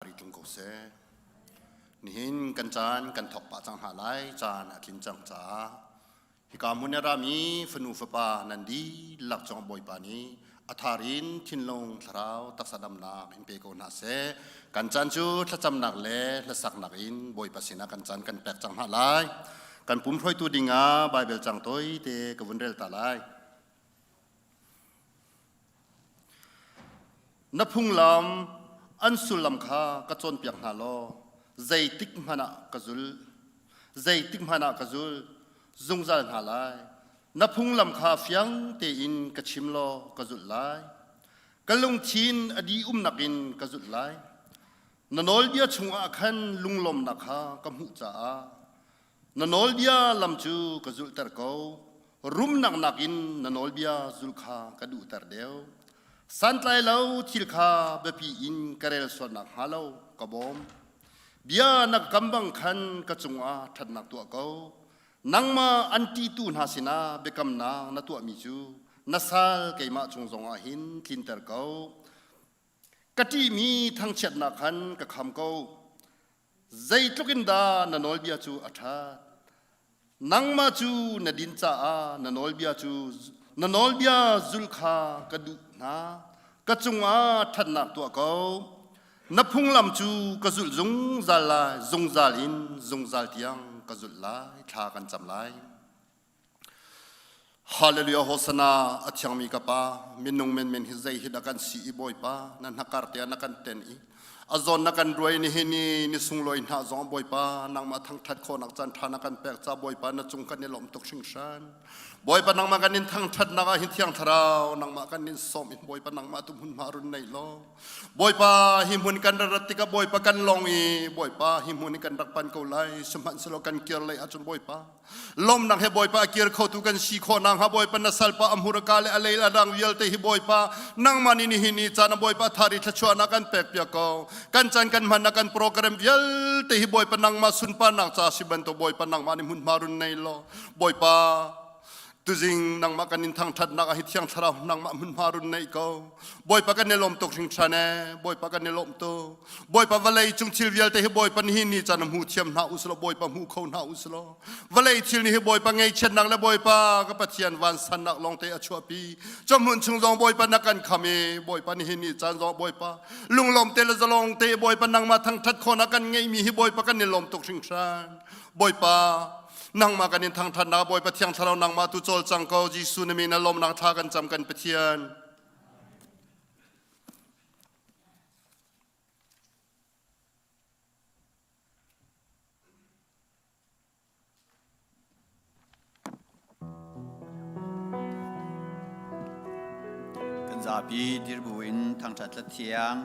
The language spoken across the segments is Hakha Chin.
Ri tlung ko seh. Nihin kan caan kan thawk pah cang hna lai, caan a tlin cang caah hika hmun i rami fanu fapa nan dihlak cung Bawipa nih a thar in thinlung thlarau taksa damnak in pe ko hna seh. Kan caan cu thlacamnak le hlasaknak in Bawipa sinah kan caan kan pek cang hna lai. Kan pum hruaitu dingah Baibal cang tawite ka vun rel ta lai. Na phunglam an sullam kha ka cawnpiak hna law zeitik hmanh ah ka zul. Zeitik hmanh ah ka zul zungzal hna lai. Na phunglam kha fiang tein ka chim law ka zulh lai. Ka lungthin a dih-umnak in ka zulh lai. Na nawlbia chungah khan lunglawmnak kha ka hmuh caah Na nawlbia lam cu ka zulhter ko. Rumnak nakin na nawlbia zulh kha ka duhter deuh. Santlai lo thil kha biapi in ka rel sual nakhnga lo ka bawm. Bia na ka kam bang khan ka cungah ṭhatnak tuah ko. Nangmah an ṭihtu hna sinah biakamnak na tuahmi cu na sal keimah cung zongah hin tlinter ko. Ka ṭihmi thangchiatnak khan ka kham ko. Zeitluk in dah na nawlbia cu a ṭhat! Nangmah cu na din caah na nawlbia cu na nawlbia zulh kha ka duh hna. Ka cungah ṭhatnak tuah ko. Na phunglam cu ka zulh zungzal lai, zungzal in zungzal tiang ka zulh lai. Thla kan cam lai. Hallelujah Hosanna a thiangmi ka pa minung menmen hi zei hi dah kan si i Bawipa na hnakar te ah na kan ten i a zawn na kan ruai ni hi ni ni sunglawi hna zong Bawipa nangmah thangthat khawhnak caan tha na kan pek ca Bawipa na cung kan i lawm tuk hringhran Bawipa nangmah kan in thangthatnak ah hin thiang thlarau nangmah kan in sawm in Bawipa nangmah tu hmunhma run nei law Bawipa hi hmun kan rat tikah Bawipa kan long i Bawipa hi hmun in kan rak pan ko lai sihmanhsehlaw kan kir lei ahcun Bawipa Lawmnak he Bawipa a kir khotu kan si khawh nakhnga Bawipa na salpa a hmurka le a lei a dang vialte hi Bawipa nangmah nih nihin ni caan ah Bawipa thari thluachuahnak kan pek piak ko. Kan caan kan hmannak kan program vialte hi Bawipa nangmah sunparnak ca si bantuk Bawipa nangmah nih hmunhma run nei law Bawipa tuzing nangmah kan in thangṭhatnak ah hi thiang thlarau nangmah hmunhma run nei ko. Bawipa kan i lawm tuk hringhran ee Bawipa kan i lawm tuk. Bawipa vawlei cung thil vialte hi Bawipa nihin ni caan hmu thiam hna usulaw Bawipa hmu kho hna usulaw vawlei thil nih hi Bawipa ngeichiatnak le Bawipa ka Pathian vansannak lawngte a chuahpi chawhmun chung zong Bawipa na kan kham i Bawipa nihin ni caan zong Bawipa lunglawm te le zalong te Bawipa nangmah thangthat khawhnak kan ngeihmi hi Bawipa kan i lawm tuk hringhran Bawipa nangmah kan in thangthatnak Bawipa thiang thlarau nangmah tu cawlcang ko Jesuh na min a lawmnak thla kan cam kan Pathian. Kan zapi dirbu in thangṭhat tlat thiang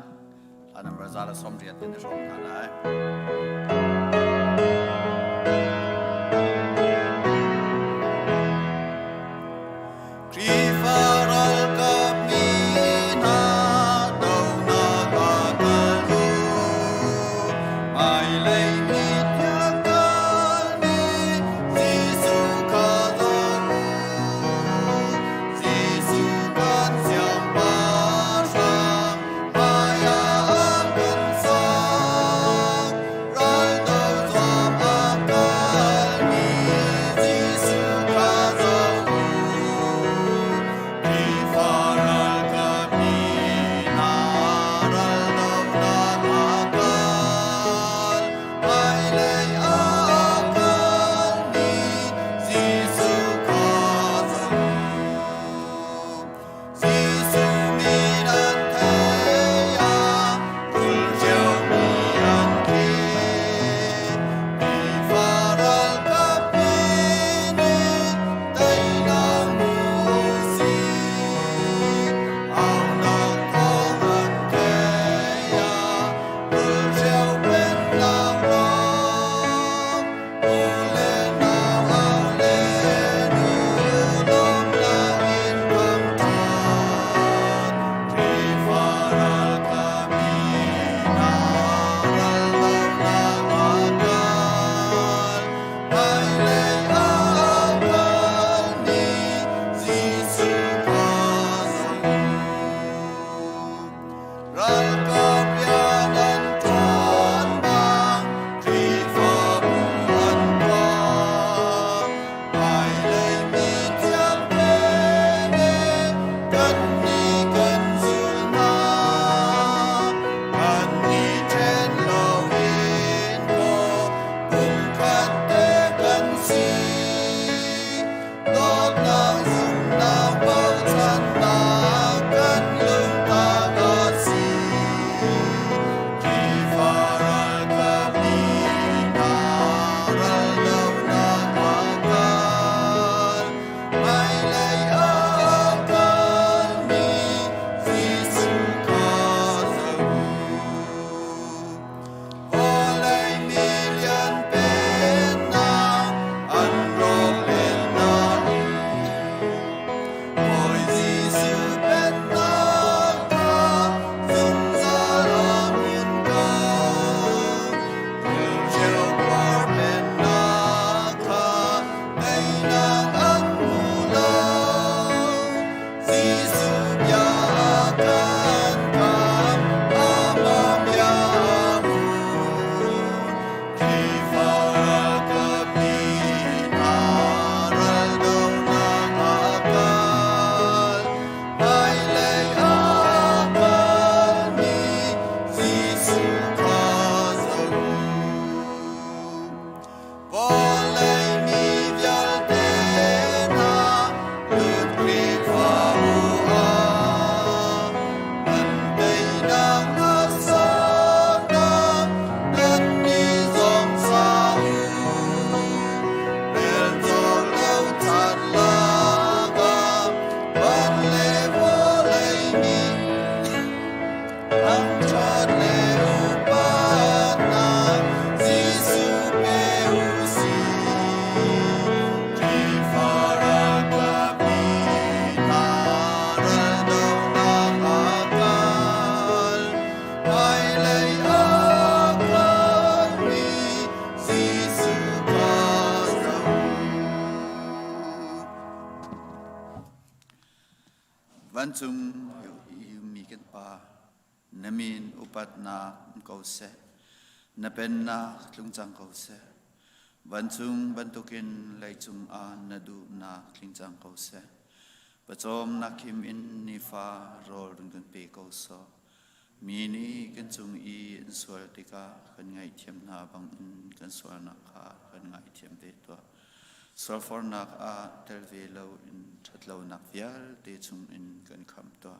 hla number 180 in i hrawm hna lai. Khrihfa ralkap mi hna donak ah kal u. Hmailei ni tiang kalmi Jesuh kha zoh u. Jesuh kan siangpahrang hmaiah a kan sak. Ral Vancung i ummi kan Pa, na min upatnak um ko seh. Na pennak tlung cang ko seh. Vancung bantukin leicung ah na duhnak tling cang ko seh. Pawcawmnak khim in nifa rawl run kan pe ko sawh. Mi nih kan cung i an sual tikah kan ngaihthiam hna bangin kan sualnak kha kan ngaihthiam ve tuah. Sualfornak ah tel ve loin ṭhatlonak vialte chungin kan khamh tuah.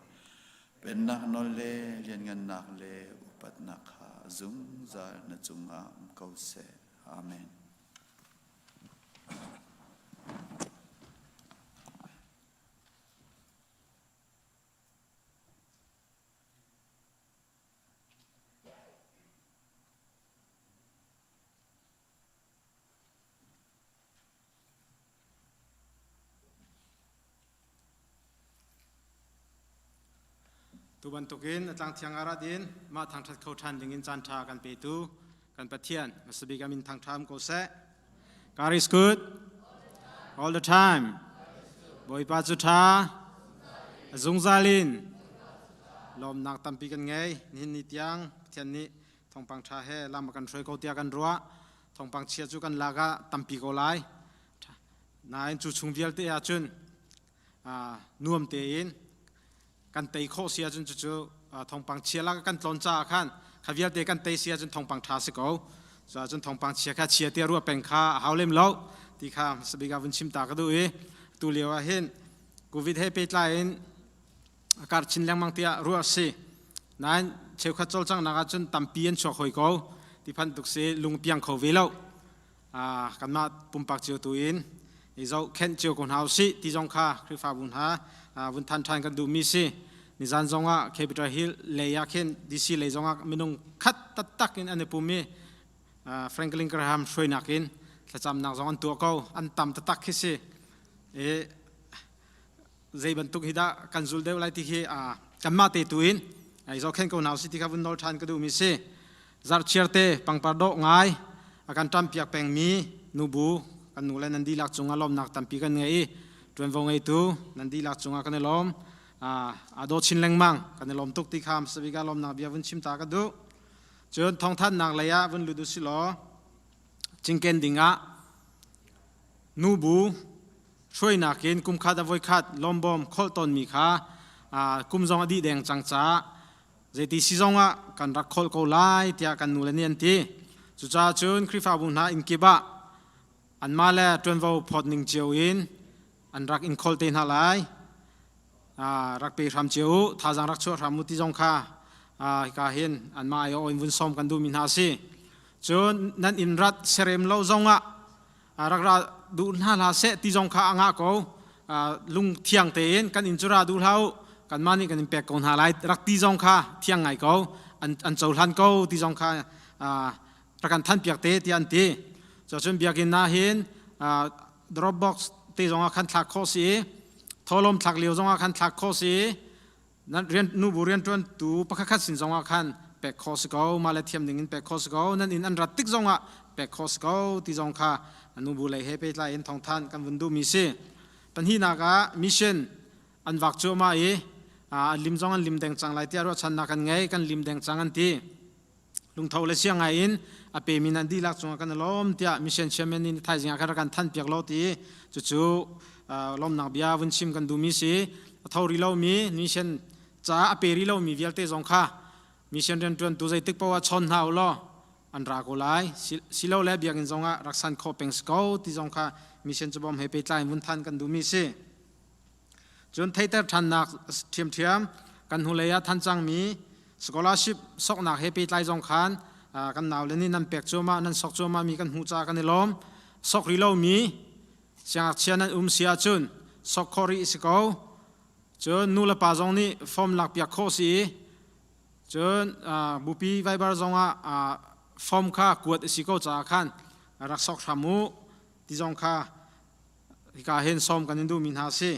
Pennak nawl le lianngannak le upatnak kha zungzal na cungah um ko seh. Amen. Tu bantukin a tlang thiang ah rat in mah thangṭhat kho ṭhan dingin caan ṭha kan petu kan Pathian hmasabik a min thangṭha um ko seh. God is good all the time. Bawipa cu ṭha a zungzal in lawmnak tampi kan ngei. Nihin ni tiang Pathian nih thawngpang ṭha he lam a kan hruai ko tiah kan ruah. Thawngpang chia cu kan lak ah tampi ko lai. Nain cu chung vialte ahcun nuam tein kan tei khawh si ahcun cucu thawngpang chia lak kan tlawn caah khan kha vialte kan tei si ahcun thawngpang ṭha si ko. Cuahcun thawngpang chia kha chia tiah ruah peng kha a hau lem lo ti kha hmasabik ah vun chim ta ka duh i tu lio ah hin COVID he pehtlai in a karh chin lengmang tiah ruah a si. Nain cheukhat cawlcanghnak ahcun tampi an chuak hoi ko ti phan tuk si lung piang kho ve lo. Kanmah pumpak cio tu in i zohkhenh cio ko hna usih ti zong kha Khrihfabu hna vun than ṭhan kan duhmi si. Nizan zong ah Capitol Hill lei ah khin DC lei zong ah minung khat taktak in an i pum i Franklin Graham hruainak in thlacamnak zong an tuah ko. An tam taktak khi si. I zei bantuk hi dah kan zul deuh lai ti khi kanmah te tu in i zohkhenh ko hna usih ti kha vun nawl ṭhan ka duhmi si. Zarhchiar te pangpar dawh ngai a kan ṭampiak pengmi nubu kan nu le nan dihlak cungah lawmnak tampi kan ngei i ṭuanvo ngeitu nan dihlak cungah kan i lawm. Aa daw chin lengmang kan i lawm tuk ti kha hmasabik ah lawmnak bia vun chim ta ka duh. Cun thawngthanhnak lei ah vun lut u sih law cingken dingah nubu hruainak in kum khat a voikhat lawmbawm kholh tawnmi kha kum zong a dih deng cang caah zeiti si zongah kan rak kholh ko lai tiah kan nule nih an ti. Cucaah cun Khrihfabu hna inn kip ah anmah le ṭuanvo phawt ning cio in an rak in kholh te hna lai. Rak pe hram cio u, thazaang rak chuah hram u ti zong kha hika hin anmah ai in vun sawm kan duhmi hna a si. Cun nan inn rat serem lo zongah rak ra duh hna hlah seh ti zong kha a ngah ko. Lung thiang tein kan inn cu ra duh hlah u, kanmah nih kan in pek ko hna lai rak ti zong kha thiang ngai ko, an cohlan ko ti zong kha rak kan thanpiak te tiah an ti. Cuacun biakinn ah hin Dropbox te zong ah khan thlak khawh si i thawhlawm thlak lio zong ah khan thlak khawh si i nan rian nubu rianṭuantu pakhat khat sin zong ah khan pek khawh si ko, mah le thiam ding in pek khawh si ko, nan inn an rat tik zong ah pek khawh si ko ti zong kha nubu lei he pehtlai in thawngthanh kan vun duhmi si. Pahnihnak ah mission an vak cuahmah i an lim zong an lim deng cang lai tiah ruahchannak kan ngei, kan lim deng cang an ti. Lungtho le siang ngai in a pemi nan dihlak cungah kan i lawm tiah mission chairman nih thaizing ah khan rak kan thanh piak law ti cucu lawmnak bia vun chim kan duhmi si. A tho rih lomi mission caah a pe rih lomi vialte zong kha mission rianṭuantu zeitik paoh ah chawn hna u law an ra ko lai, silole biakinn zong ah rak san khawh peng si ko ti zong kha mission cabawm he pehtlai in vun than kan duhmi si. Cun theiter ṭhannak ṭhiamṭhiam kan hnulei ah than cangmi scholarship soknak he pehtlai zong khan kan naule nih nan pek cuahmah, nan sok cuahmah mi kan hmuh caah kan i lawm. Sok rih lomi siangngakchia nan um si ahcun sok khawh rih si ko. Cun nu le pa zong nih form lakpiak khawh si i cun bupi Viber zong ah form kha kuat a si ko caah khan rak sok hram u ti zong kha hika hin sawm kan in duhmi hna a si.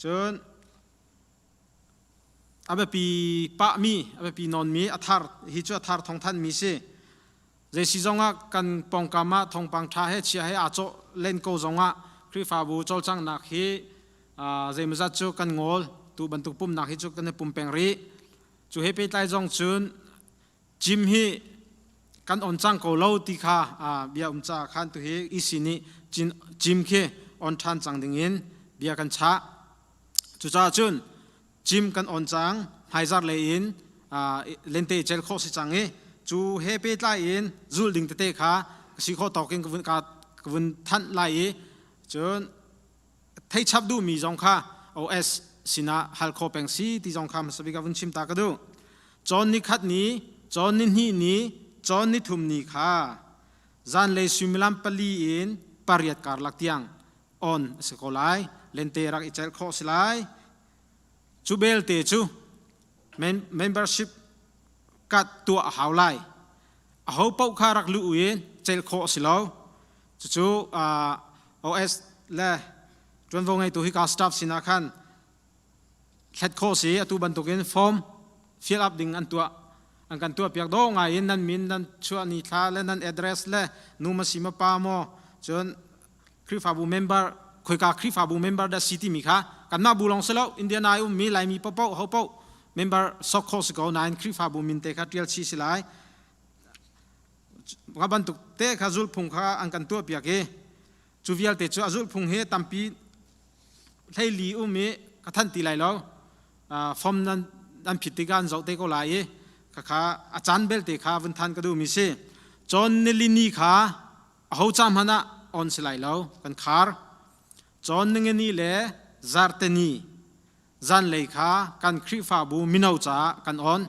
Cun a biapi pahmi, a biapi nawnmi, a thar hi cu a thar thawngthanmi si. Zei si zongah kan pawngkam ah thawngpang ṭha he chia he aa cawh len ko zongah Khrihfabu cawlcanghnak hi zeimawzat cu kan ngol. Tu bantuk pumnak hi cu kan i pum peng rih. Cu he pehtlai zong cun gym hi kan on cang ko lo ti kha bia um ca khan tu hi EC nih gym khi on ṭhan cang ding in bia kan chah. Cucaah cun gym kan on cang hmaizar lei in lente cel khawh si cang i cu he pehtlai in zul ding tete kha ka si khawh tawk in ka vun ka vun thanh lai i cun Theihchap duhmi zong kha OS sinah hal kho peng si ti zong kha hmasa bik ah vun chim ta ka duh. Cawn ni khat ni, cawn ni hnih ni, cawn ni thum ni kha zanlei suimilam pali in pariat karlak tiang on a si ko lai. Lente rak i celh khawh si lai. Cu belte cu membership card tuah a hau lai. Aho paoh kha rak luh i celh khawh a si lo. Cucu OS le ṭuanvo ngeitu hika staff sinah khan hlet khawh si. Atu bantukin form fill up ding an tuah an kan tuah piak dawh ngai in nan min nan chuah ni thla le nan address le nu ma si ma pa maw cun Khrihfabu member khoika Khrihfabu member dah si timi kha kanmah bu lawng si lo Indiana i ummi Laimi paohpaoh ho paoh member sok khawh si ko nain Khrihfabu min te kha ṭial chih si lai. Nga bantuk te kha zulphung kha an kan tuah piak i cu vialte cu a zulphung hi tampi hleili um i ka thanh ti lai lo. Form nan nan phit tikah an zoh te ko lai i khakha a caan belte kha vun than ka duhmi si. Cawn nilini kha aho ca hmanh ah on si lai lo kan khar. Cawn ningani le zarteni zanlei kha kan Khrihfabu mino caah kan on.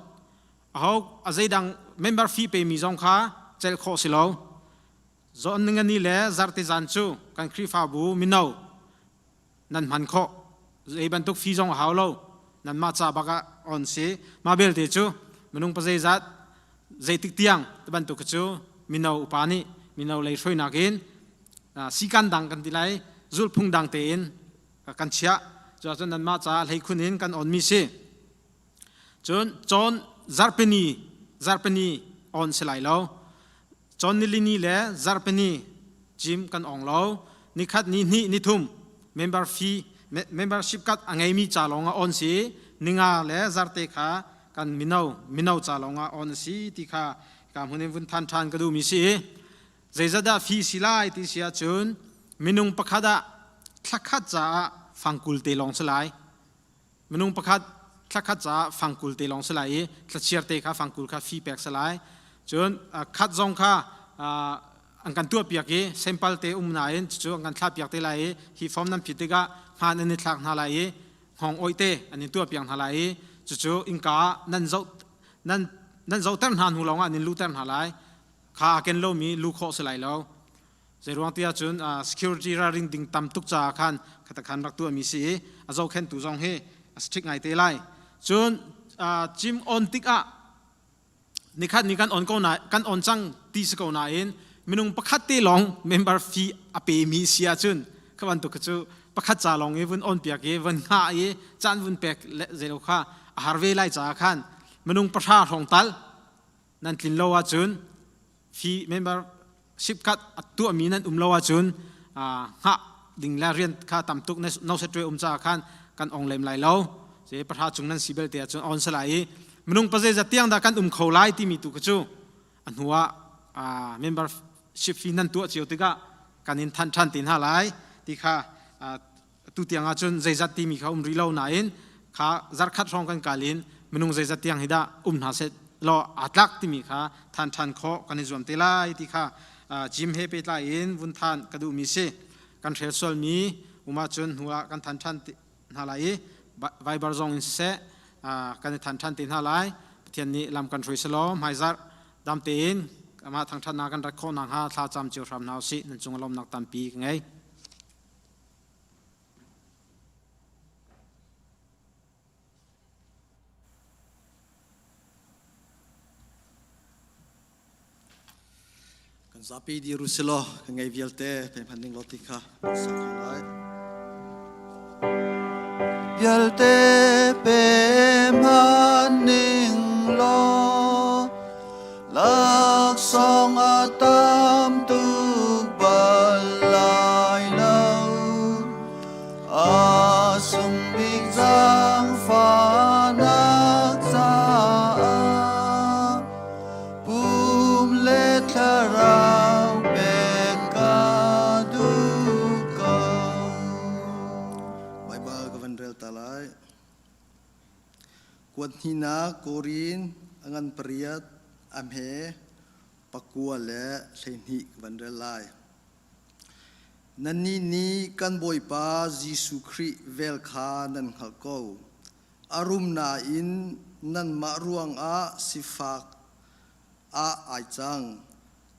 Aho a zeidang member fee pemi zong kha celh khawh si lo. Zawn ningani le zarte zan cu kan Khrihfabu mino nan hman khawh. Zei bantuk fee zong a hau lo. Nanmah ca bak ah on si. Mah belte cu minung pa zeizat zeitik tiang ti bantuk cu mino upa nih mino lei hruainak in sikan dang kan ti lai zulhphung dang tein kan chiah. Cuahcun nanmah caah hleikhun in kan onmi si. Cun cawn zarhpini zarhpini on si lai lo. Cawn nilini le zarhpini gym kan ong lo. Nikhat ni hnih ni thum member fee membership card a ngeimi ca lawng ah on si. Ninga le zarte kha kan mino mino ca lawng ah on a si ti kha ka hmun in vun than ṭhan ka duhmi si. Zeizatdah fee si lai ti si ahcun minung pakhat ah thlakhat caah fangkul te lawng si lai. Minung pakhat thlakhat caah fangkul te lawng si lai i thlachiar te kha fangkul kha fee pek si lai. Cun khat zong kha an kan tuahpiak i sample te um nain cucu an kan thlahpiak te lai i hi form nan phit tikah hmaan an i thlak hna lai i hngawng oih te an in tuahpiak hna lai i cucu innka ah nan zoh nan nan zohter hna hnu lawngah an in luhter hna lai. Kha aa ken lomi lu khawh si lai lo. Zeiruang ti ahcun security ralring ding tam tuk caah khan khatakhan rak tuahmi si i a zohkhenhtu zong hi a strict ngai te lai. Cun cim on tikah nikhat ni kan on ko na kan on cang ti si ko nain minung pakhat te lawng member fee a pemi si ahcun kha bantuk cu pakhat ca lawng i vun on piak i vun hngah i caan vun pek le zeilo kha a har ve lai caah khan minung pahra hrawng tal nan tlin lo ahcun fee membership card a tuahmi nan um lo ahcun hngah ding le rian kha tam tuk no se um caah khan kan ong lem lai lo se pahra cung nan si belte ahcun on se lai i minung pazei tiang dah kan um kho lai timi tu kha cu a hnu ah membership fee nan tuah cio tikah kan in than than te hna lai ti kha tu tiang ahcun zeizat timi kha um rih lo nain kha zarkhat hrawng kan kal in minung zeizat tiang hi dah um hna seh law aa tlak timi kha than than khawh kan i zuam te lai ti kha gym he pehtlai in vun than ka duhmi si kan hrel sualmi um ahcun hnu ah kan than than hna lai i Viber zong in siseh kan i than than te hna lai Pathian nih lam kan hruai selaw hmaizarh dam tein amah thangthatnak kan rat khawh nakhnga thla cam cio hram hna usih nan cung lawmnak tampi ka ngei. Kan zapi dir u silaw kan ngei vialte pehman ding law ti kha sak hna lai. Vialte pe hman ning law laksawng a tam tuk bal lai lo. A sung bik zaangfahnak. Kuat hnihnak Korin a ngan pariat a hme pakua le 12 ka van rel lai. Nannih nih kan Bawipa Jesuh Khrih vel kha nan hngalh ko. A rum nain nanmah ruangah sifak ah ai cang.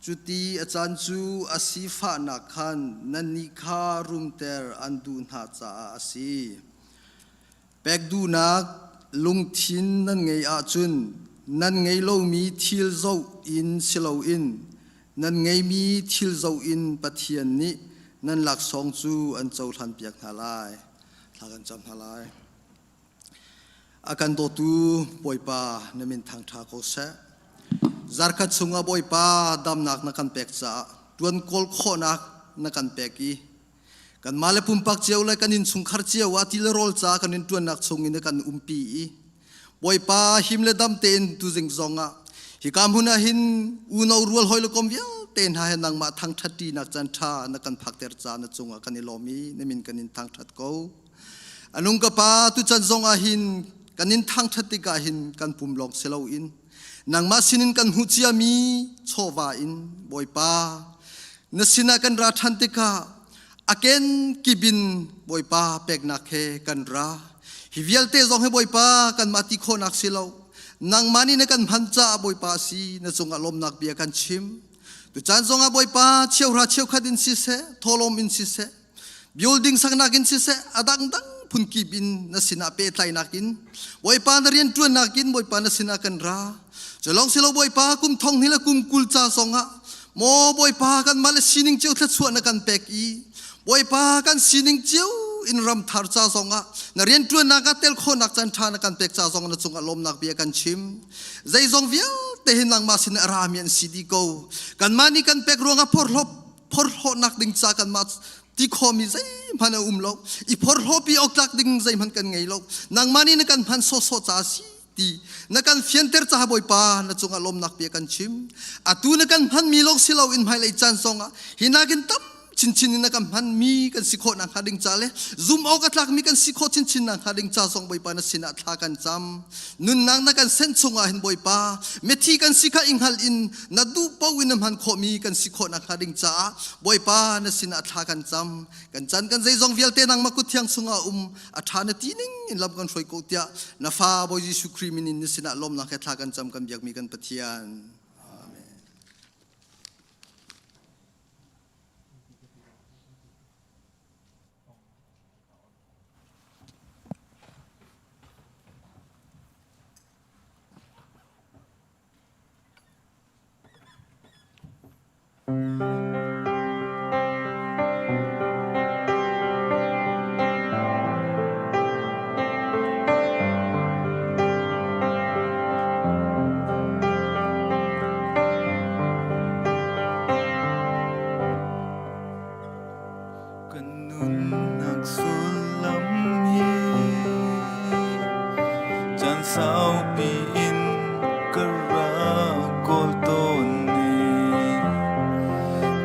Cuti a caan cu a sifahnak khan nannih kha rumter an duh hna caah a si. Pek duhnak lungthin nan ngeih ahcun nan ngei lomi thil zoh in si loin nan ngeimi thil zoh in Pathian nih nan laksawng cu an cohlanpiak hna lai. Thla kan cam hna lai. A kan dawtu Bawipa na min thangṭha ko seh. Zarkhat chungah Bawipa damnak na kan pek caah ṭuan kawl khawhnak na kan pek i kanmah le pumpak cio le kan innchungkhar cio ah ti le rawl ca kan in ṭuannak chung in na kan umpi i Bawipa him le dam tein tuzing zong ah hika hmun ah hin unau rual hawi le kom vialte hna he nangmah thangṭhat ṭinak caan ṭha na kan phakter caah na cungah kan i lawm i na min kan in thangṭhat ko. Anung ka pa tuchan zong ah hin kan in thangṭhat tikah hin kan pum lawng si loin nangmah sinin kan hmuh ciami chawva in Bawipa na sinah kan ra ṭhan tikah a ken kip in Bawipa peknak he kan ra. Hi vialte zong hi Bawipa kanmah ti khawhnak si lo. Nangmah nih na kan hman caah Bawipa a si na cungah lawmnak bia kan chim. Tuchan zongah Bawipa cheuhra cheukhat in siseh, thawhlawm in siseh, building saknak in siseh a dangdang phunkip in na sinah pehtlainak in Bawipa na rianṭuannak in Bawipa na sinah kan ra. Cu lawng si lo Bawipa kum thong hnih le kum 20 ca zongah maw Bawipa kanmah le sining cio thluachuah na kan pek i Bawipa kan sining cio in ram thar ca zongah na rianṭuannak ah tel khawhnak caan ṭha na kan pek ca zong na cungah lawmnak bia kan chim. Zeizong vialte hi nangmah sin a rami an si dih ko. Kanmah nih kan pek ruangah phorhlawp phorhlawhnak ding ca kanmah ti khomi zeihmanh a um lo. I phorhlawpi awk tlak ding zeihmanh kan ngei lo. Nangmah nih na kan hman sawhsawh ca a si ti na kan fianter caah Bawipa na cungah lawmnak bia kan chim. Atu na kan hmanmi lawng si loin hmailei caan zongah hi nakin tam chinchin in na kan hmanmi kan si khawh nakhnga ding ca le zum awk a tlakmi kan si khawh chinchin nakhnga ding ca zong Bawipa na sinah thla kan cam. Nunnak na kan senh chungah hin Bawipa mithi kan si kha i hngal in na duh paoh in na hman khawhmi kan si khawh nakhnga ding caah Bawipa na sinah thla kan cam. Kan chan kan zeizong vialte nangmah kut thiang chungah um a ṭha na ti ning in lam kan hruai ko tiah na fa Bawi Jesuh Khrih min in na sinah lawmnak he thla kan cam kan biakmi kan Pathian. Amen. Kan nunnak sullam hi caan saupi in ka rak kawl tawn ni.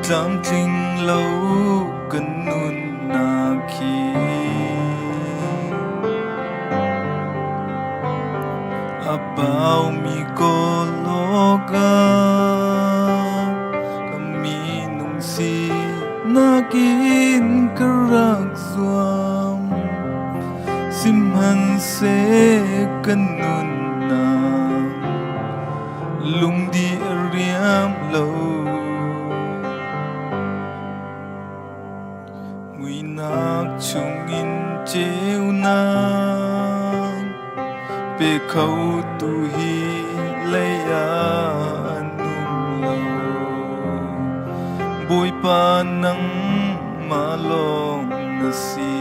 Tlamtling lo kan nunnak hi a baumi kawl awk ah ka minung sinak in ka rak zuam. Sihmanhseh ka nunnak lungdi a riam lo. Muihnak chungin ceunak pe khotu hi lei ah an um lo. Bawipa nangmah lawng na si.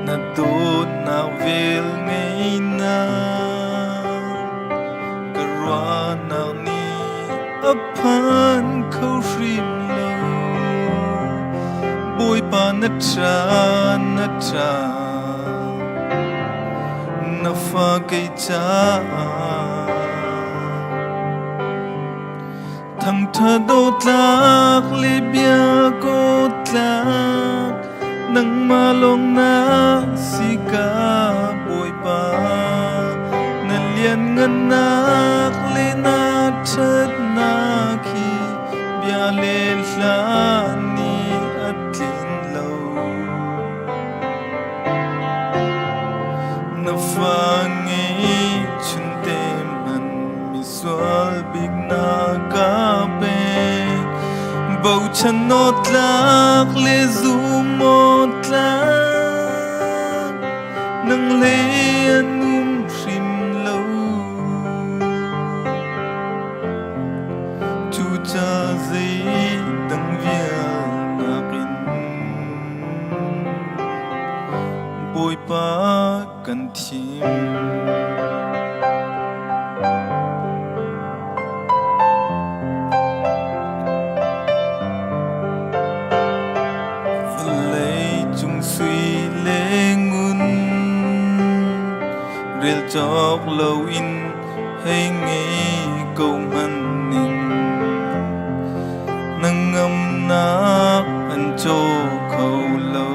Na dawtnak vel ngeinak ka ruahnak nih a phan kho hrim lo. Bawipa na ṭha, na ṭha, na fa kei caah. Thangṭhat awtlak le bia kawtlak Nangmah lawng na si ka Bawipa. Na lianngannak le na ṭhatnak hi bia le hla nih a tlin lo. Na fa ngei chunte man misual bik na ka pek. Bochan aw tlak le zum aw tlak nang hlei an um hrim lo. Cuca zeidang vial nakin Bawipa kan thim. Vawlei cung sui le ngun rel cawk loin hei ngei ko hmanh ning. Na ngamnak an caw kho lo.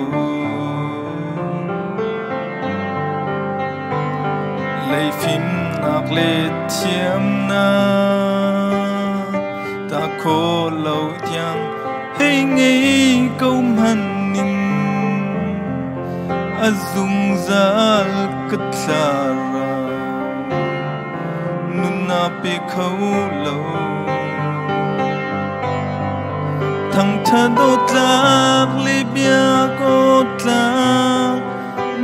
Lei fimnak le thiamnak ta kho lo tiang hei ngei ko hmanh ning. A zungzal ka thlarau nun na pe kho lo. Thangṭhat awtlak le biak awtlak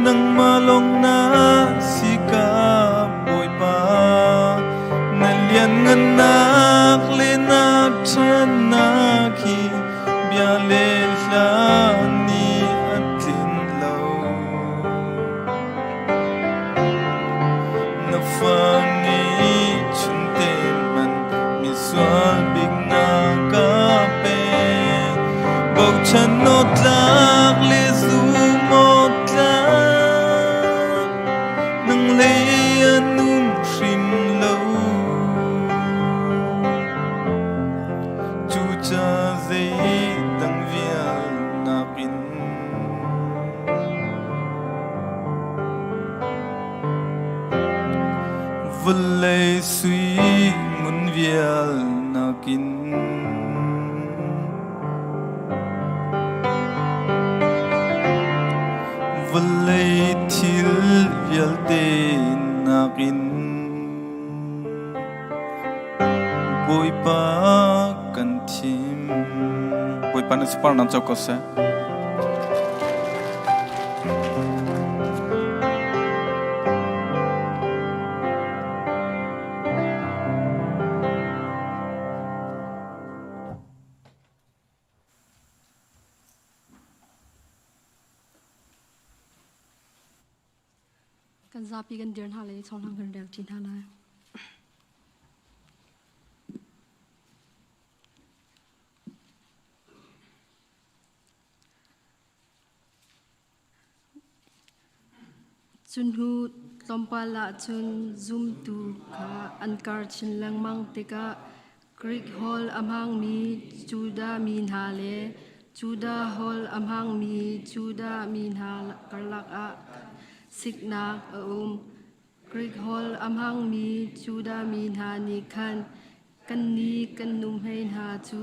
nangmah lawng na si ka Bawipa. Na lianngannak le na ṭhatnak hi bia le hla nih a tlin lo. Na fa ngei chunte man misual bik na ka pek. Bochan awtlak le zum awtlak nang lei an um hrim lo. Cuca zeidang vial nakin vawlei sui ngun vial nakin vawlei thil vialte nakin Bawipa kan thim. Bawipa na sunparnak co ko seh. Kan zapi kan dir hna lai chawhlang kan rel ṭi hna lai. Cun hnu tlawmpal ah cun zumtu kha an kar chin lengmang tikah Greek holh a hmangmi Judah mi hna le Judah holh a hmangmi Judah mi hna karlak ah siknak a um. Greek holh a hmangmi Judah mi hna nih khan kannih kan nuhmei hna cu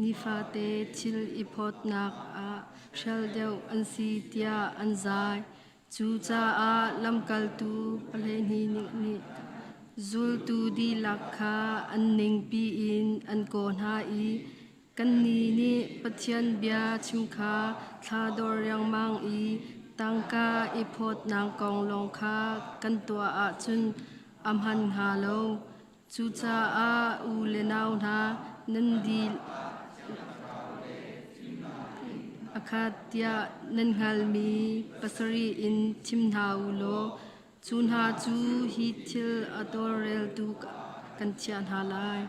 nifate thil i phawtnak ah hrial deuh an si tiah an zai. Cucaah lamkaltu 12 nih zultu dihlak kha an ningpi in an kawh hna i kannih nih Pathian bia chim kha thla dor riangmang i tangka i phawtnak kong lawng kha kan tuah ahcun a hman hnga lo. Cucaah u le nau hna, nan dih a khat tiah nan hngalhmi pasarih in thim hna u law cu hna cu hi thil a tawlreltu kan chiah hna lai.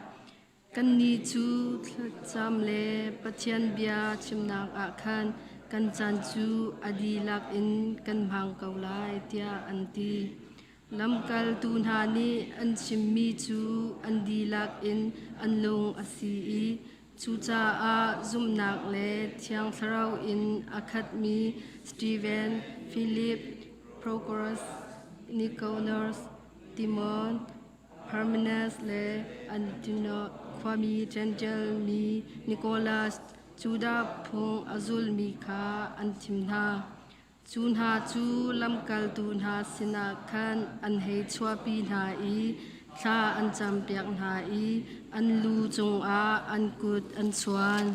Kannih cu thlacam le Pathian bia chimnak ah khan kan caan cu a dihlak in kan hmang ko lai, tiah an ti. Lamkaltu hna nih an chimmi cu an dihlak in an lung a si i Cucaah zumhnak le Thiang Thlarau in a khatmi Steven, Filip, Prochorus, Nikanor, Timon, Parmenas le Antioch khuami Jentail mi Nikolas, Judah phung a zulmi kha an thim hna. Cu hna cu lamkaltu hna sinah khan an hei chuahpi hna i thla an campiak hna i an lu cungah an kut an chuan.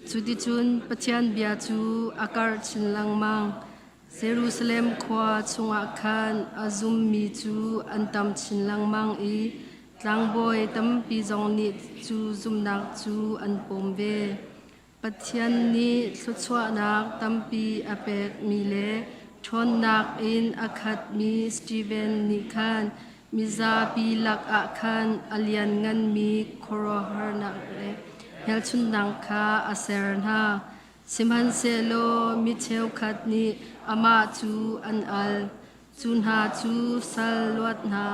Cuticun Pathian bia cu a karh chin lengmang. Jerusalem khua chungah khan a zummi cu an tam chin lengmang i tlangbawi tampi zong nih cu zumhnak cu an pawm ve. Pathian nih thluachuahnak tampi a pekmi le ṭhawnnak in a khatmi Steven nih khan mizapi lakah khan a liannganmi khuaruahharnak le hmelchunhnak kha a ser hna. Sihmanhsehlaw mi cheukhat nih amah cu an al. Cu hna cu sal luat hna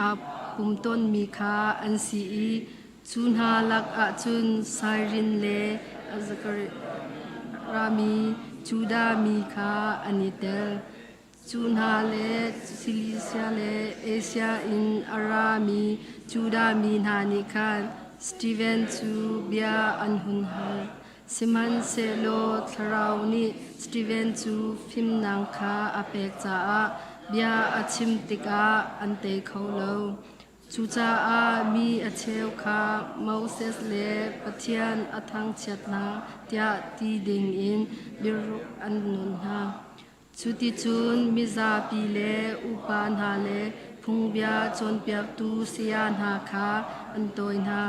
aa pum tawnmi kha an si i cu hna lakah cun Sairin le Rami Judah mi kha an i tel. Cu hna le Silisia le Asia in a rami Judah mi hna nih khan Steven cu bia an hun hal. Sihmanhsehlaw Thlarau nih Steven cu fimnak kha a pek caah bia a chim tikah an tei kho lo. Cucaah mi a cheu kha Moses le Pathian a thangchiat hna tiah ti dingin biaruk an nawn hna. Cuticun mizapi le upa hna le phungbia cawnpiaktu saya hna kha an tawi hna.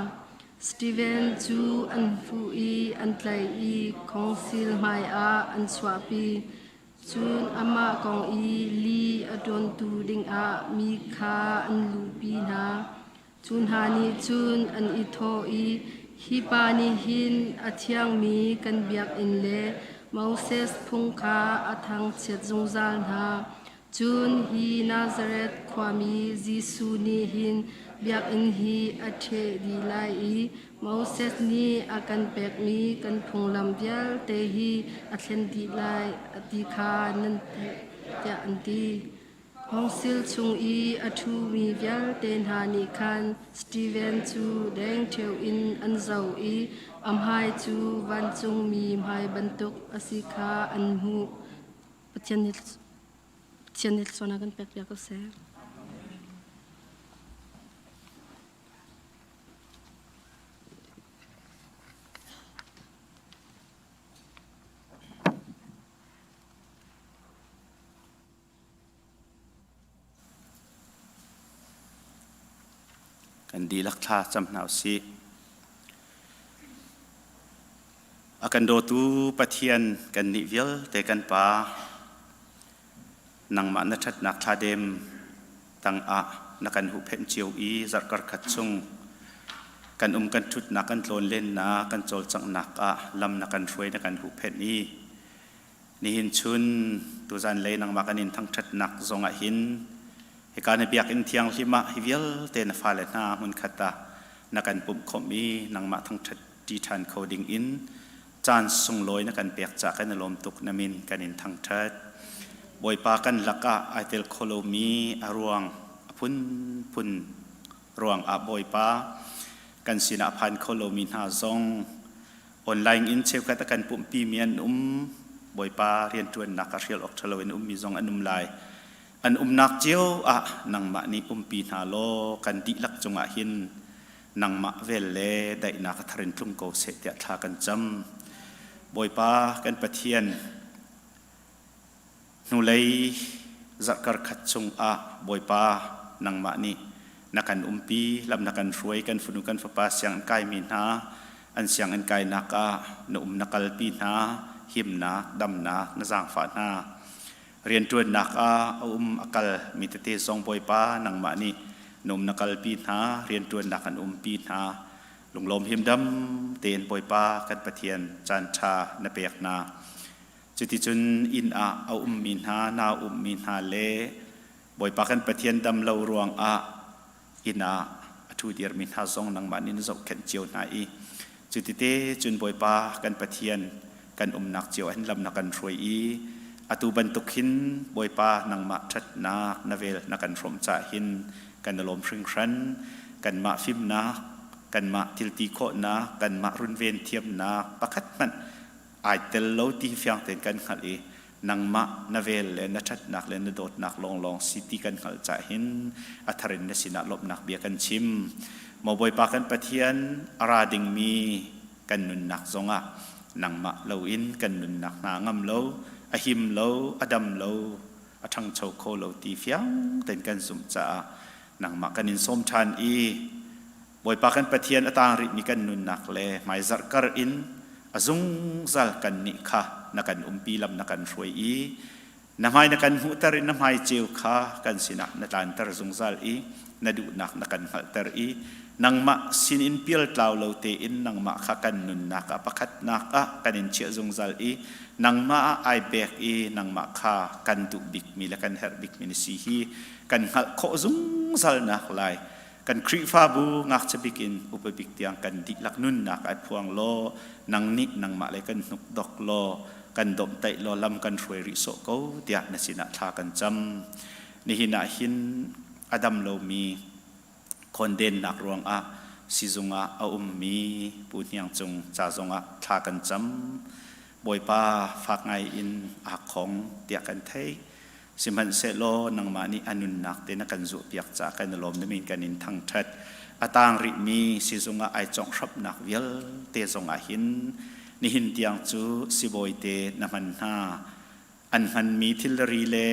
Steven cu an fuh i an tlaih i khawngsil hmaiah an chuahpi. Cun amah kong i li a ṭawntu dingah mi kha an luhpi hna. Cu hna nih cun an i thawh i, Hi pa nih hin a thiangmi kan biakinn le Moses phung kha a thangchiat zungzal hna. Cun hi Nazareth khuami Jesuh nih hin biakinn hi a ṭheh dih lai i Moses nih a kan pekmi kan phunglam vialte hi a thlen dih lai, a ti kha nan theih, tiah an ti. Khawngsil chung i a ṭhumi vialte hna nih khan Steven cu dengṭheo in an zoh i a hmai cu vancungmi hmai bantuk a si kha an hmuh. Pathian nih Pathian nih thluachuahnak kan pekpiak ko seh. Kan dihlak thla cam hna usih. A kan dawtu Pathian kan nih vialte kan Pa, nangmah na ṭhatnak thladem tangah na kan huhphenh cio i zarhkar khat chung kan um kan ṭhutnak kan tlawnlennak kan cawlcanghnak ah lam na kan hruai na kan huhphenh i Nihin chun tuzan lei nangmah kan in thangṭhatnak zong ah hin hika na biakinn thianghlim ah hi vialte na fale hna hmunkhat ah na kan pumh khawmh i nangmah thangṭhat ṭi ṭhan kho ding in caan sunglawi na kan pek caah kan i lawm tuk na min kan in thangṭhat. Bawipa kan lakah ai tel kho lomi a ruang a phunphun ruangah Bawipa kan sinah a phan kho lomi hna zong Online in cheukhat a kan pumhpimi an um. Bawipa rianṭuannak ah hrial awk ṭhalo in ummi zong an um lai. An umnak cio ah nangmah nih umpi hna law kan dihlak cungah hin nangmah vel le daihnak a thar in tlung ko seh tiah thla kan cam. Bawipa kan Pathian, hnulei zarhkar khat chungah Bawipa nangmah nih na kan umpi, lam na kan hruai, kan fanu kan fapa sianginn kaimi hna an sianginn kainak ah na um na kalpi hna, himnak, damnak na zaangfah hna. Rianṭuannak ah a um a kal mi tete zong Bawipa nangmah nih na um na kalpi hna, rianṭuannak an umpi hna. Lunglawm himdam tein Bawipa kan Pathian caan ṭha na pek hna. Cuticun inn ah a ummi hna, naa ummi hna le Bawipa kan Pathian dam lo ruangah inn ah a a ṭhu dirmi hna zong nangmah nih na zohkhenh cio hna i cutite cun Bawipa kan Pathian kan umnak cio ah hin lam na kan hruai i atu bantuk hin Bawipa nangmah ṭhatnak na vel na kan hrawmh caah hin kan i lawm hringhran. Kanmah fimnak, kanmah thilti khawhnak, kanmah runven thiamnak pakhat hmanh ai tel lo ti fiang tein kan hngalh i nangmah na vel le na ṭhatnak le na dawtnak lawnglawng si ti kan hngalh caah hin a thar in na sinah lawmhnak bia kan chim. Maw Bawipa kan Pathian, a ra dingmi kan nunnak zongah nangmah loin kan nunnak hna ngam lo, a him lo, a dam lo, a ṭhangcho kho lo ti fiang tein kan zumh caah nangmah kan in sawm ṭhan i Bawipa kan Pathian a tang rihmi kan nunnak le hmaizarh kar in a zungzal kannih kha na kan umpi lam na kan hruai i na hmai na kan hmuhter i na hmai ceu kha kan sinah na tlanter zungzal i na duhnak na kan hngalhter i nangmah sinin pialtlau lo tein nangmah kha kan nunnak ah pakhatnak ah kan in chiah zungzal i nangmah ah ai pek i nangmah kha kan duh bikmi le kan herh bikmi na si hi kan hngalh khawh zungzal nak lai kan Khrihfabu ngakchia bik in upa bik tiang kan dihlak nunnak ai phuang law nang nih nangmah le kan hnuk dok law kan domhtaih law lam kan hruai rih sawh ko tiah na sinah thla kan cam. Nihin ah hin a dam lomi khondennak ruangah sizung ah a ummi Pu Hniang Cung ca zongah thla kan cam. Bawipa fak ngai in aa khong tiah kan theih. Sihmanhsehlaw nangmah nih a nunnak te na kan zuahpiak caah kan i lawm na min kan in thangṭhat. A tang rihmi sizung ah ai cawnghrapnak vialte zongah hin nihin tiang cu sibawi te na hman hna. An hmanmi thilri le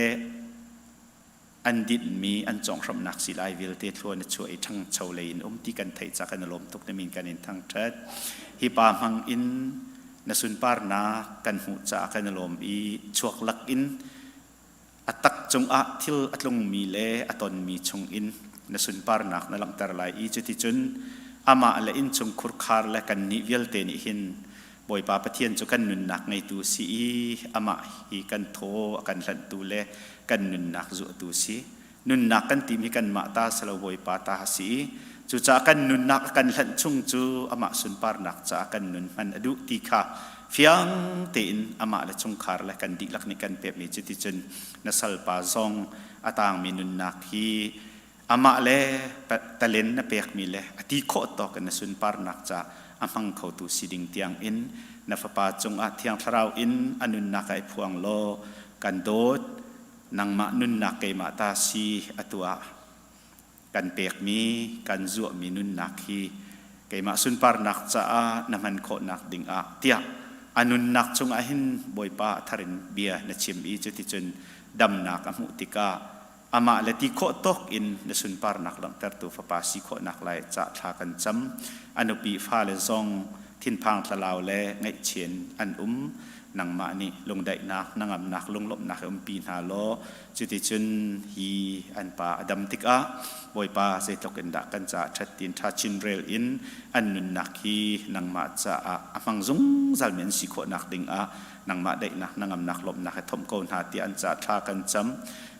an dinhmi an cawnghramnak silai vialte thlua na chuah i ṭhangcho lei in um ti kan theih caah kan i lawm tuk na min kan in thangṭhat. Hi pa hmang in na sunparnak kan hmuh caah kan i lawm i chuak lak in a tak cungah thil a tlungmi le a tonmi chungin na sunparnak na langhter lai i cuticun amah le innchung khurkhar le kannih vialte nih hin Bawipa Pathian cu kan nunnak ngeitu si i amah hi kan thaw a kan hlanhtu le kan nunnak zuahtu si. Nunnak kan timi kanmah ta si lo Bawipa ta a si i cucaah kan nunnak a kan hlanh chung cu amah sunparnak caah kan nun hman a duh ti kha fiang tein amah le chungkhar le kan dihlak nih kan pekmi cuticun na salpa zong a tangmi nunnak hi amah le talen na pekmi le a ti khawh tawk in na sunparnak caah a hmang khotu si ding tiang in na fapa cungah Thiang Thlarau in a nunnak ah i phuang law kan dawt. Nangmah nunnak keimah ta si atu ah kan pekmi kan zuahmi nunnak hi keimah sunparnak caah na hman khawhnak ding ah tiah a nunnak chungah hin Bawipa a thar in bia na chim i cuticun damnak a hmuh tikah amah le ti khawh tawk in na sunparnak langhtertu fapa si khawhnak lai ca thla kan cam. A nupi fale zong thinphang thlalau le ngaihchia in an um. Nangmah nih lungdaihnak, hnangamnak, lunglawmhnak he umpi hna law cuticun hi an pa a dam tikah Bawipa zeitluk in dah kan caah ṭhat tin ṭha chin rel in an nunnak hi nangmah caah a hmang zungzalmi an si khawhnak dingah nangmah daihnak, hnangamnak, lawmhnak he thomh ko hna tiah an caah thla kan cam.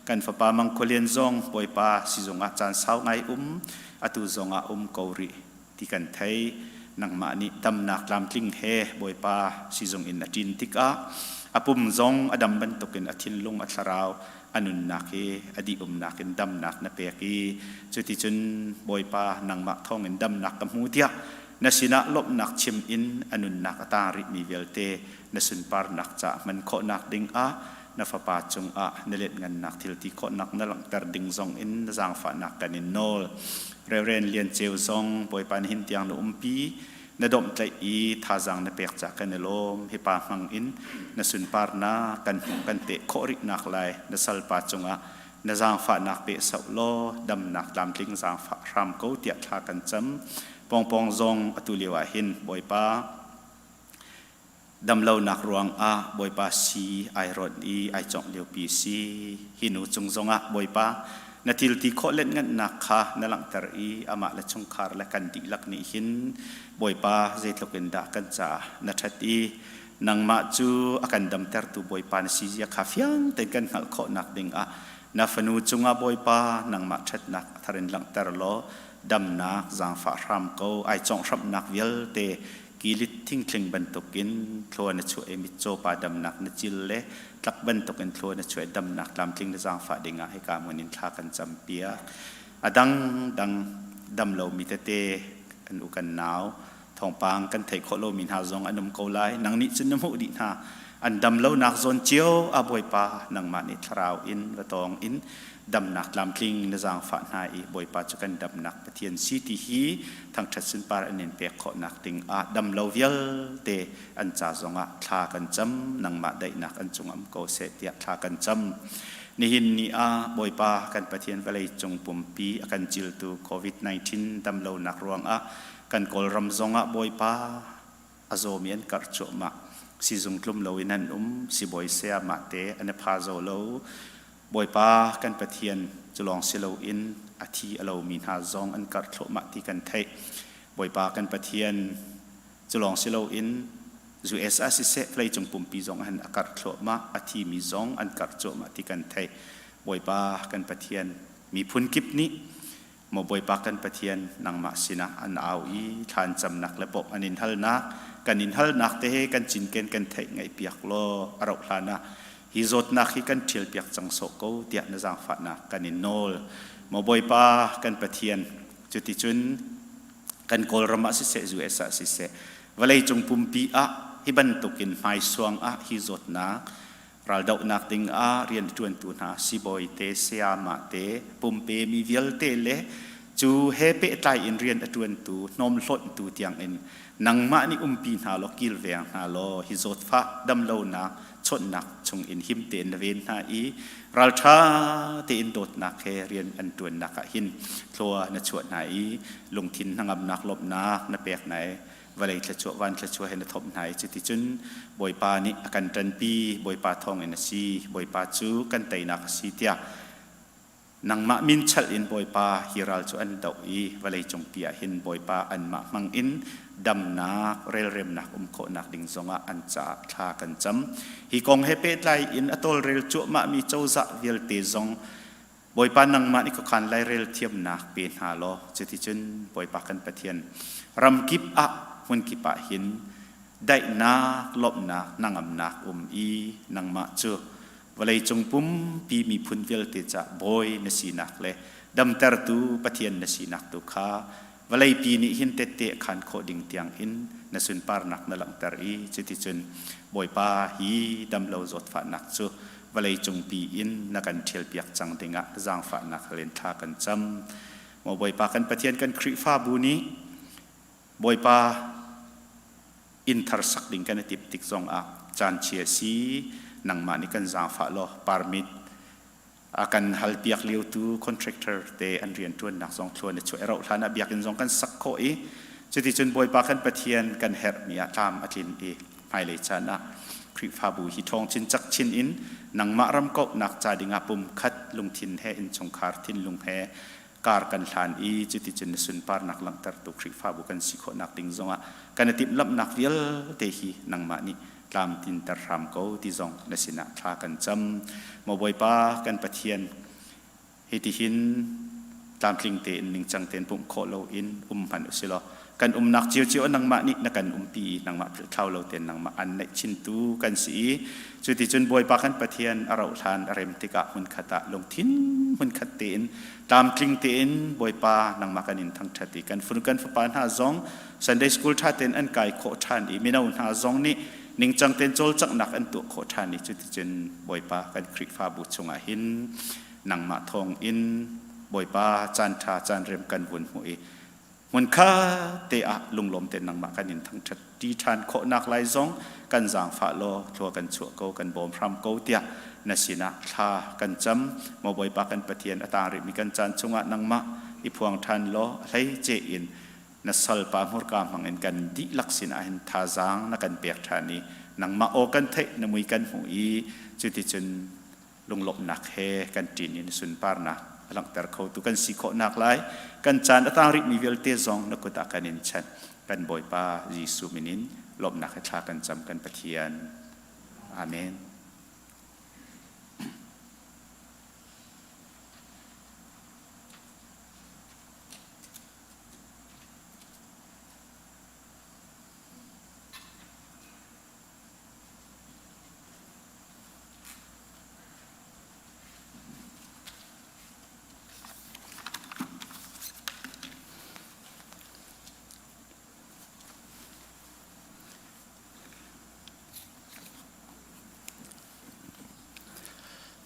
Kan fapa Mang Khua Lian zong Bawipa sizung ah caan sau ngai um, atu zongah um ko rih ti kan thei. Nangmah nih damnak tlamtling he Bawipa sizung in a ṭin tikah a pum zong a dam bantukin a thinlung, a thlarau, a nunnak hi a dih-umnak in damnak na pek i cuticun Bawipa nangmah thawngin damnak ka hmu tiah na sinah lawmhnak chim in a nunnak a tang rihmi vialte na sunparnak caah hman khawhnak dingah na fapa cungah na lianhngannak thil ti khawhnak na langhter ding zong in na zaangfahnak kan in nawl. Reverend Lian Ceu zong Bawipa nihin tiang na umpi, na domhtlaih i thazaang na pek caah kan i lawm. Hi pa hmang in na sunparnak kan hmuh kan teh khawh rihnak lai na salpa cungah na zaangfahnak pe soh law damnak tlamtling zaangfah hram ko tiah thla kan cam. Pawngpawng zong atu lio ah hin Bawipa Damlonak ruangah Bawipa si ai rawnh i ai cawngh liopi si. Hi nu cung zongah Bawipa na thil ti khawh lenhnganhnak kha na langhter i amah le chungkhar le kan dihlak nih hin Bawipa zeitluk in dah kan caah na ṭhat i nangmah cu a kan damtertu Bawipa na si zia kha fiang tein kan hngalh khawhnak dingah na fanu cungah Bawipa nangmah ṭhatnak a thar in langhter law. Damnak zaangfah hram ko. Ai conghhramhnak vialte kilit thingthling bantukin thlua na chuah i mitcaw pa damnak na cil le tlak bantukin thlua na chuah i damnak tlamtling na zaangfah dingah hika hmun in thla kan campiak. A dangdang dam lomi tete kan u kan nau thawngpang kan theih khawh lomi hna zong an um ko lai. Nang nih cun na hmuh dih hna. An dam lonak zawn cio a Bawipa nangmah nih thlarau in va tawng in damnak tlamtling na zaangfah hna i Bawipa cu kan damnak Pathian si ti hi thangṭhat sunpar an in pek khawhnak ding ah dam lo vialte an ca zongah thla kan cam nangmah daihnak an cung um ko seh tiah thla kan cam. Nihin ni ah Bawipa kan Pathian vawlei cung pumpi a kan ciltu COVID-19 damlonak ruangah kan Kawlram zongah Bawipa a zawmi an karh cuahmah. Sizung tlum loin an um, sibawi sayamah te an i pha zo lo. Bawipa kan Pathian cu lawng si loin a thi a lomi hna zong an karh thluahmah ti kan theih. Bawipa kan Pathian cu lawng si loin US ah siseh vawleicung pumpi zong ah hin a karh thluahmah, a thimi zong an karh cuahmah ti kan theih. Bawipa kan Pathian miphun kip nih Maw Bawipa kan Pathian, nangmah sinah an au i thla an camnak le bawmh an in halnak, kan in halnak te he kan cinken kan theih ngaihpiak law a rauh hlan ah hi zawtnak hi kan ṭhialpiak cang sawh ko tiah na zaangfahnak kan in nawl. Maw Bawipa kan Pathian, cuticun kan Kawlram ah siseh, US ah siseh, vawleicung pumpi ah hi bantukin hmaisuang ah hi zawtnak Raldohnak ding ah rianṭuantu hna sibawi te, sayamah te, pumpe mi vialte le cu he pehtlai in rian a ṭuantu hnawmhlonhtu tiangin nangmah nih umpi hna law kilveng hna law hi zawtfah damlonak chawnhnak chungin him tein na ven hna i ralṭha tein dawtnak he rian an ṭuannak ah hin thlua na chuah hna i lungthin hnangamnak lawmhnak na pek hna i vawlei thluachuah van thluachuah he na thawmh hna i cuticun Bawipa nih a kan ṭanpi Bawipa thawngin a si Bawipa cu kan teinak a si tiah nangmah min chalh in Bawipa hi ral cu an doh i vawlei cungpi ah hin Bawipa anmah hmang in damnak relremnak um khawhnak ding zongah an caah thla kan cam hi kong he pehtlai in a tawlrel cuahmahmi cozah vialte zong Bawipa nangmah nih khuakhan lairel thiamnak pe hna law cuticun Bawipa kan Pathian ramkip ah hmunkip ah hin daihnak lawmhnak hnangamnak um i nangmah cu vawleicung pumpi miphun vialte cah bawi na sinak le damtertu Pathian na sinak tu kha vawleipi nih hin tette a khan khawh ding tiang in na sunparnak na langhter i cuticun Bawipa hi damlo zawtfahnak cu vawleicung pi in na kan ṭhialpiak cang dingah zaangfahnak hal in thla kan cam. Maw Bawipa kan Pathian kan Khrihfabu nih Bawipa inn thar sak ding kan i timh tik zongah caan chia si nangmah nih kan zaangfah law permit a kan halpiak liotu contractor te an rianṭuannak zong thluan i chuah i rauh hlan ah biakinn zong kan sak khawh i cuticun Bawipa kan Pathian kan herhmi ah tlam a tlin i hmailei caan ah Khrihfabu hi ṭhawng chin cak chin in nangmah ram kauhnak ca dingah pumkhat lungthin he innchungkhar thinlung he kar kan hlan i cuticun na sunparnak langhtertu Khrihfabu kan si khawhnak ding zongah kan i timhlamhnak vialte hi nangmah nih tlamtinter hram ko ti zong na sinah thla kan cam. Maw Bawipa kan Pathian, hitihin tlamtling tein ningcang tein pumh khawh loin um hmanh usilaw kan umnak ciocio nangmah nih na kan umpi i nangmah philhthlau lo tein nangmah an naih chintu kan si i cuticun Bawipa kan Pathian a rauh hlan a rem tikah hmunkhat ah lungthin hmunkhat tein tlamtling tein Bawipa nangmah kan in thangṭhat i kan fun kan fapa hna zong Sunday school ṭha tein an kai khawh ṭhan i mino hna zong nih ningcang tein cawlcanghnak an tuah khawh ṭhan i cuticun Bawipa kan Khrihfabu chungah hin nangmah thawng in Bawipa caan ṭha caan rem kan vun hmuh i hmunkhat te ah lunglawm tein nangmah kan in thangṭhat ṭi ṭhan khawhnak lai zong kan zaangfah law thlua kan chuah ko kan bawm hram ko tiah na sinah thla kan cam maw Bawipa kan Pathian a tang rihmi kan caan chungah nangmah i phuang ṭhan law a hleice in na salpa hmurka hmangin kan dihlak sinah hin thazaang na kan pek ṭhan i nangmah aw kan theih na mui kan hmuh i cuticun lunglawmhnak he kan ṭin in sunparnak a langhter khotu kan si khawhnak lai kan caan a tang rihmi vialte zong na kut ah kan in chanh kan Bawipa Jesuh min in lawmhnak he thla kan cam kan Pathian. Amen.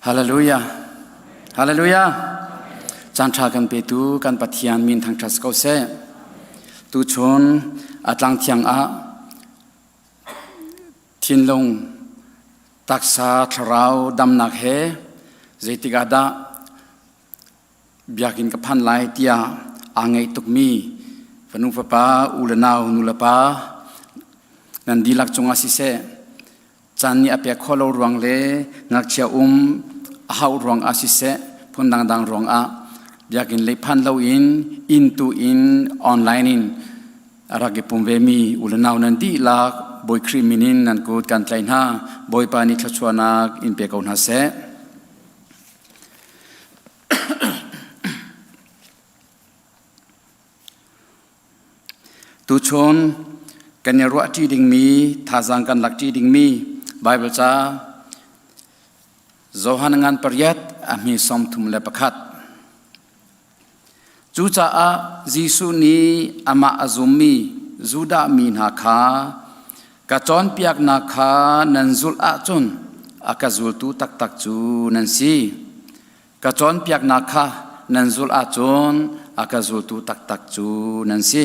Hallelujah. Hallelujah. Caan ṭha kan petu kan Pathian min thangṭhat ko seh. Tuchun a tlang thiang ah thinlung taksa thlarau damnak he zeitik ah dah biakinn ka phan lai tiah aa ngaih tukmi fanu fapa u le nau nu le pa nan dihlak cungah siseh caan nih a pek khawh lo ruang le ngakchia um a hauh ruang ah siseh phun dangdang ruang ah biakinn lei phan loin inn tu in online in a rak i pum vemi u le nau nan dihlak Bawi Khrih min in nan kut kan tlaih hna. Bawipa nih thluachuahnak in pe ko hna seh. Tuchun kan i ruahṭi dingmi, thazaang kan lakṭi dingmi Baibal ca Johan ngan pariat a hmi 31. Cucaah Jesuh nih amah a zummi Judah mi hna kha ka cawnpiaknak kha nan zulh ahcun a ka zultu taktak cu nan si. Ka cawnpiaknak kha nan zulh ahcun a ka zultu taktak cu nan si.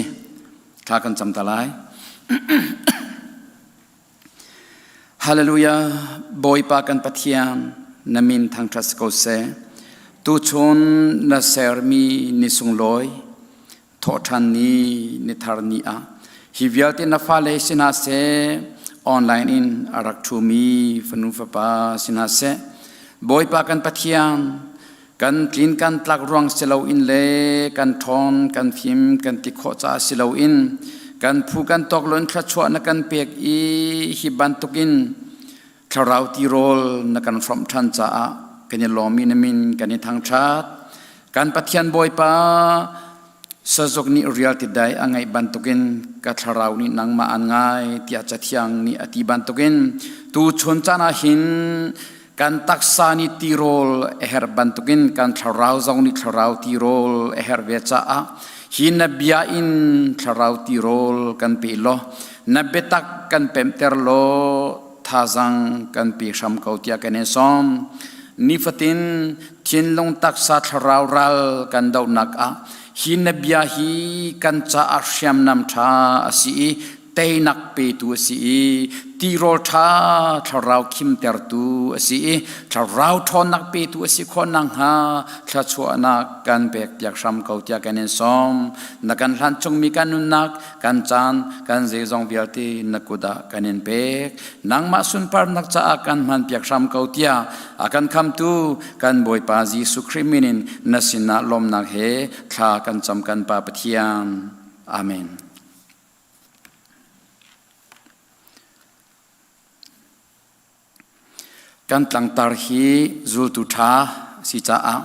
Thla kan cam ta lai. Hallelujah! Bawipa kan Pathian, na min thangṭhat si ko seh. Tuchun na sermi ni sunglawi, thawhṭhan ni, ni thar ni ah, hi vialte na fale si hna seh, online in a rak ṭhumi fanu fapa si hna seh, Bawipa kan Pathian, kan tlin kan tlak ruang si loin le kan ṭhawn kan fim kan ti khawh caah si loin kan phu kan tawk loin thluachuah na kan pek i hi bantukin thlarau tirawl na kan hrawmh ṭhan caah kan i lawm i na min kan i thangṭhat. Kan Pathian Bawipa, sazuk nih rial ti dai a ngaih bantukin ka thlarau nih nangmah an ngai tiah Cathiang nih a ti bantukin tu chun caan ah hin kan taksa nih tirawl a herh bantukin kan thlarau zong nih thlarau tirawl a herh ve caah hi na bia in thlarau tirawl kan pe law na biatak kan pemhter law thazang kan pe hram ko tiah kan in sawm. Nifatin thinlung taksa thlarau ral kan dohnak ah hi na bia hi kan caah hriamnam ṭha a si i teinak petu a si i tirawl ṭha thlarau khimtertu a si i thlarau ṭhawnnak petu a si khawh nakhnga thluachuahnak kan pekpiak hram ko tiah kan in sawm. Na kan hlan chungmi kan nunnak, kan caan, kan zeizong vialte na kut ah kan in pek. Nangmah sunparnak caah kan hmanpiak hram ko tiah a kan khamtu kan Bawipa Jesuh Khrih min in na sinah lawmnak he thla kan cam kan Pa Pathian. Amen. Kan tlangtar hi zultu ṭha si caah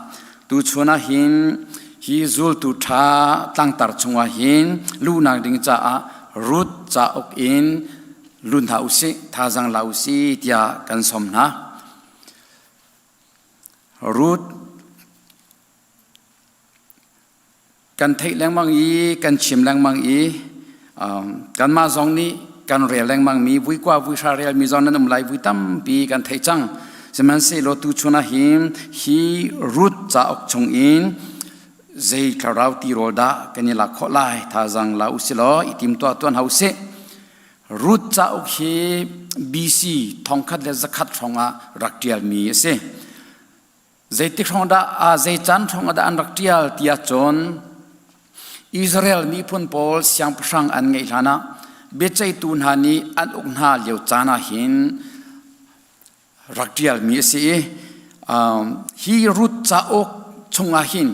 tuchun ah hin hi zultu ṭha tlangtar chungah hin luhnak ding caah Ruth cauk in lut hna usih, thazaang la usih tiah kan sawm hna. Ruth Kan theih lengmang i kan chim lengmang i kanmah zong nih kan rel lengmang mi vui kua vui hra rel mi zong nan um lai vui tampi kan theih cang. Sihmanhsehlaw tuchun ah hin hi Ruth cauk chung in zei thlarau tirawl dah kan i lak khawh lai thazaang la usilaw i timtuah tuan hau sih. Ruth cauk hi BC 1100 hrawng ah rak ṭialmi a si. Zeitik hrawng dah zei caan hrawng ah dah an rak ṭial ti ahcun Israel miphun pawl siangpahrang an ngeih hlan ah biaceihtu hna nih an uk hna lio caan ah hin rak ṭialmi a si i hi Ruth cauk chungah hin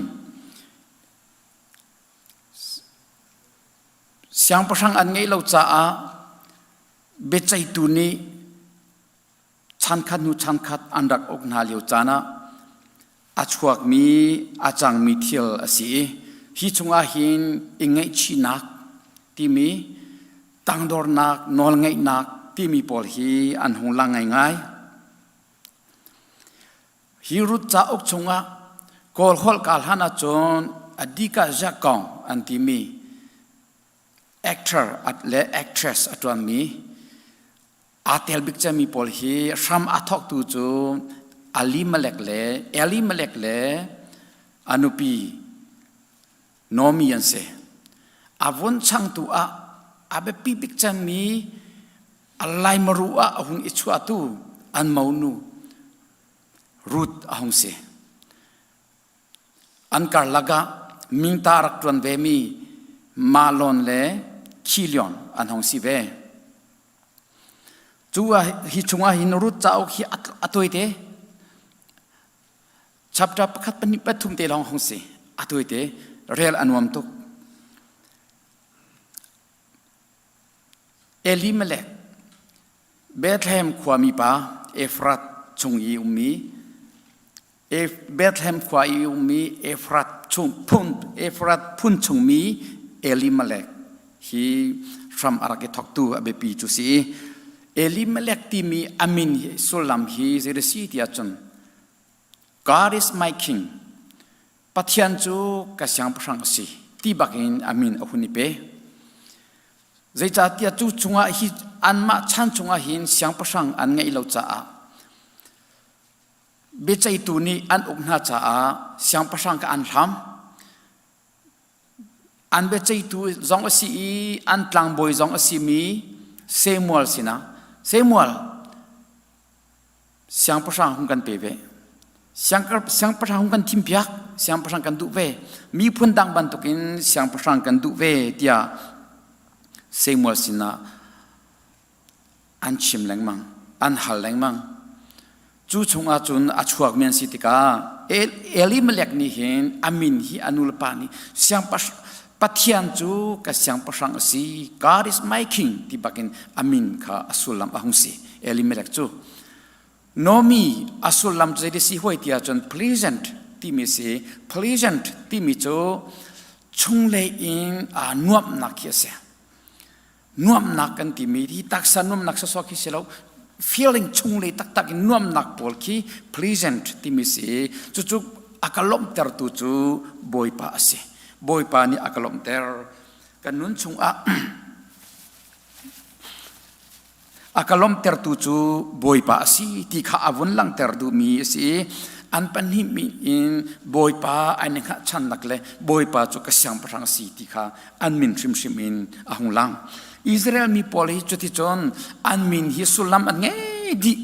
siangpahrang an ngeih lo caah biaceihtu nih Chankhat hnu chankhat an rak uk hna lio caan ah a chuakmi a cangmi thil a si i hi chungah hin i ngaihchihnak timi tangdornak nawlngeihnak timi pawl hi an hung lang ngaingai. Hi Ruth cauk chungah Kawl holh ka hlan ahcun Adika Zakong an timi actor le actress a ṭuanmi aa tel bik cemmi pawl hi hram a thawktu cu Elimelech le Elimelech le a nupi Naomi an si. A vun changtu ah a biapi bik cemmi a laimaru ah a hung i chuahtu an monu Ruth a hung si. An karlak ah mingta a rak ṭuan vemi Mahlon le Khilion an hung si ve. Cu ah hi chungah hin Ruth cauk hi a tawite. Chapter pakhat pahnih pathum te lawng hung si. A tawite rel a nuam tuk. Elimelech Bethlehem khuami pa Efrat chung i ummi Bethlehem khua i ummi Efrat chung phun Efrat phun chungmi Elimelech hi hram a rak i thawktu a biapi cu si i Elimelech timi a min hi sullam hi zei a si ti ahcun God is my king Pathian cu ka siangpahrang a si ti bakin a min a hun i pe. Zeicahtiah cu chungah hi anmah chan chungah hin siangpahrang an ngeih lo caah biaceihtu nih an uk hna caah siangpahrang kha an hlam. An biaceihtu zong a si i an tlangbawi zong a simi Samuel sinah Samuel siangpahrang hung kan pe ve. Siangpahrang hung kan thimpiak, siangpahrang kan duh ve. Miphun dang bantukin siangpahrang kan duh ve tiah Samuel sinah an chim lengmang, an hal lengmang. Cu chungah cun a chuakmi an si tikah Elimelech nih hin a min hi a nulepa nih siangpahrang Pathian cu ka siangpahrang a si, God is my king ti bakin a min kha a sullam a hung si. Elimelech cu Nomi a sullam cu zeiti si huai ti ahcun pleasant timi si. Pleasant timi cu chunglei in aa nuamhnak khi a si. Nuamhnak kan timi hi taksa nuamhnak sawsawh khi si lo feeling chunglei taktak in nuamhnak pawl khi pleasant timi si. Cucu a ka lawmhtertu cu Bawipa a si. Bawipa nih a ka lawmhter. Kan nun chungah a ka lawmhtertu cu Bawipa a si ti kha a vun langhter duhmi a si i an pahnih min in Bawipa an i hngatchannak le Bawipa cu ka siangpahrang a si ti kha an min hrimhrim in a hung lang. Israel mi pawl hi cuticun an min hi sullam an ngei dih.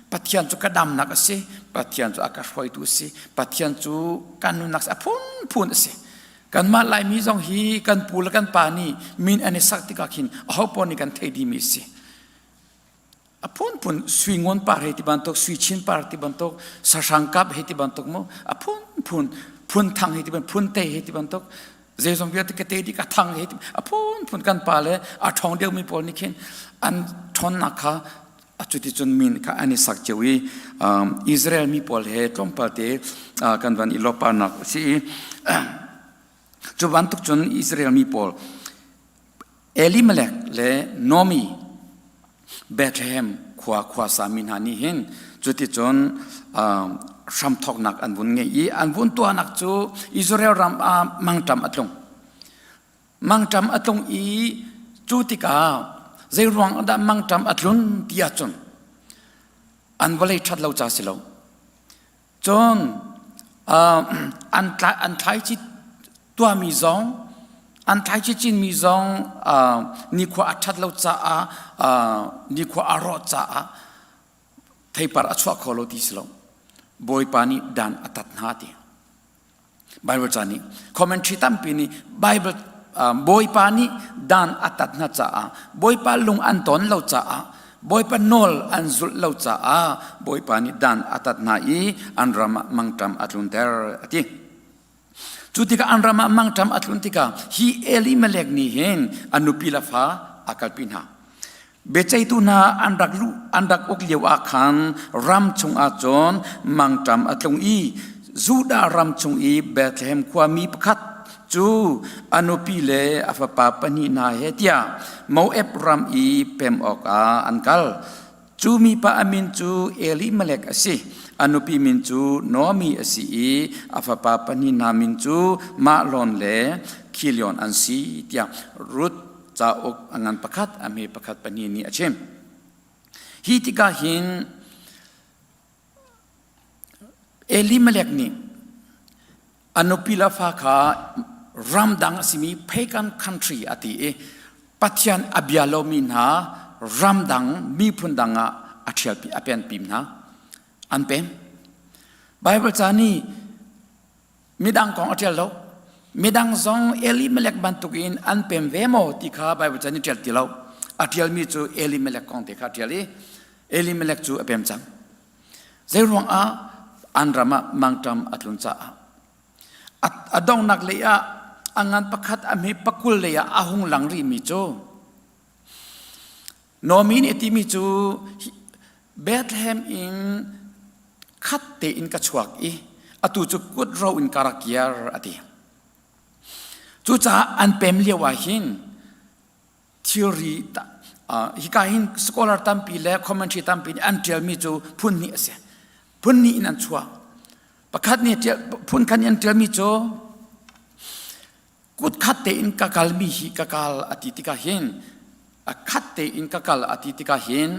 Pathian cu ka damnak a si, Pathian cu a ka hruaitu a si, Pathian cu kan nunnak a phunphun a si. Kanmah Laimi zong hi kan pu le kan pa nih min an i sak tikah khin aho paoh nih kan theih dihmi a si. A phunphun sui ngun par hei ti bantuk, sui chin par ti bantuk, sahrang kap hei ti bantuk mu, a phunphun phun thang hei ti bantuk, phun te hei ti bantuk, zeizong vialte ka te dih ka thang hei ti a phunphun kan pa le a ṭhawng deuhmi pawl nih khin an ṭhawnnak kha Cuticun min kha an i sak cio i Israel mi pawl he tlawmpal te kan van i lawparnak a si i cu bantuk cun Israel mi pawl Elimelech le Naomi Bethlehem khua khuasa mi hna nih hin cuticun hramthawknak an vun ngei i an vun tuahnak cu Israel ram ah mangṭam a tlung. Mangṭam a tlung i cu tikah zeiruang ah dah mangṭam a tlun ti ahcun an vawlei ṭhat lo ca si lo. Cun an an thlaici tuahmi zong an thlaici cinmi zong nikhua a ṭhat lo caah nikhua a rawh caah theipar a chuah kho lo ti si lo. Bawipa nih dan a tat hna ti. Bible ca nih commentary tampi nih Bible Bawipa nih dan a tat hna caah Bawipa lung an ton lo caah Bawipa nawl an zulh lo caah Bawipa nih dan a tat hna i an ram ah mangṭam a tlunter a ti. Cu tikah an ram ah mangṭam a tlun tikah hi Elimelech nih hin a nupi le fa a kalpi hna. Biaceihtu hna an rak luh an rak uk lio ah khan ram chungah cun mangṭam a tlung i Judah ram chung i Bethlehem khuami pakhat cu a nupi le a fapa pahnih hna he tiah Moab ram i pem awkah an kal. Cu mipa a min cu Elimelech a si. A nupi min cu Naomi a si i a fapa pahnih hna min cu Mahlon le Khilion an si tiah Ruth cauk a ngan pakhat a hme pakhat pahnih nih a chim. Hi tikah hin Elimelech nih a nupi le fa kha ramdang a simi pagan country a ti i Pathian a bia lomi hna ramdang miphun dang ah a ṭhialpi a penpi hna an pem. Bible ca nih midang kong a ṭial lo. Midang zong Elimelech bantukin an pem ve maw ti kha Bible ca nih ṭial ti lo. A ṭialmi cu Elimelech kong te kha a ṭial i Elimelech cu a pem cang. Zeiruang ah an ram ah mangṭam a tlun caah a donghnak lei ah a ngan pakhat a hme pakul lei ah a hung lang rihmi cu Nomi nih a timi cu Bethlehem in khat tein ka chuak i atu cu kut ro in ka rak kiar a ti. Cucaah an pem lio ah hin thilri hika hin scholar tampi le commentary tampi nih an ṭialmi cu phun hnih a si. Phun hnih in an chuah. Pakhat nih phun khat nih an ṭialmi cu kut khat tein ka kalmi hi ka kal a ti tikah hin a khat tein ka kal a ti tikah hin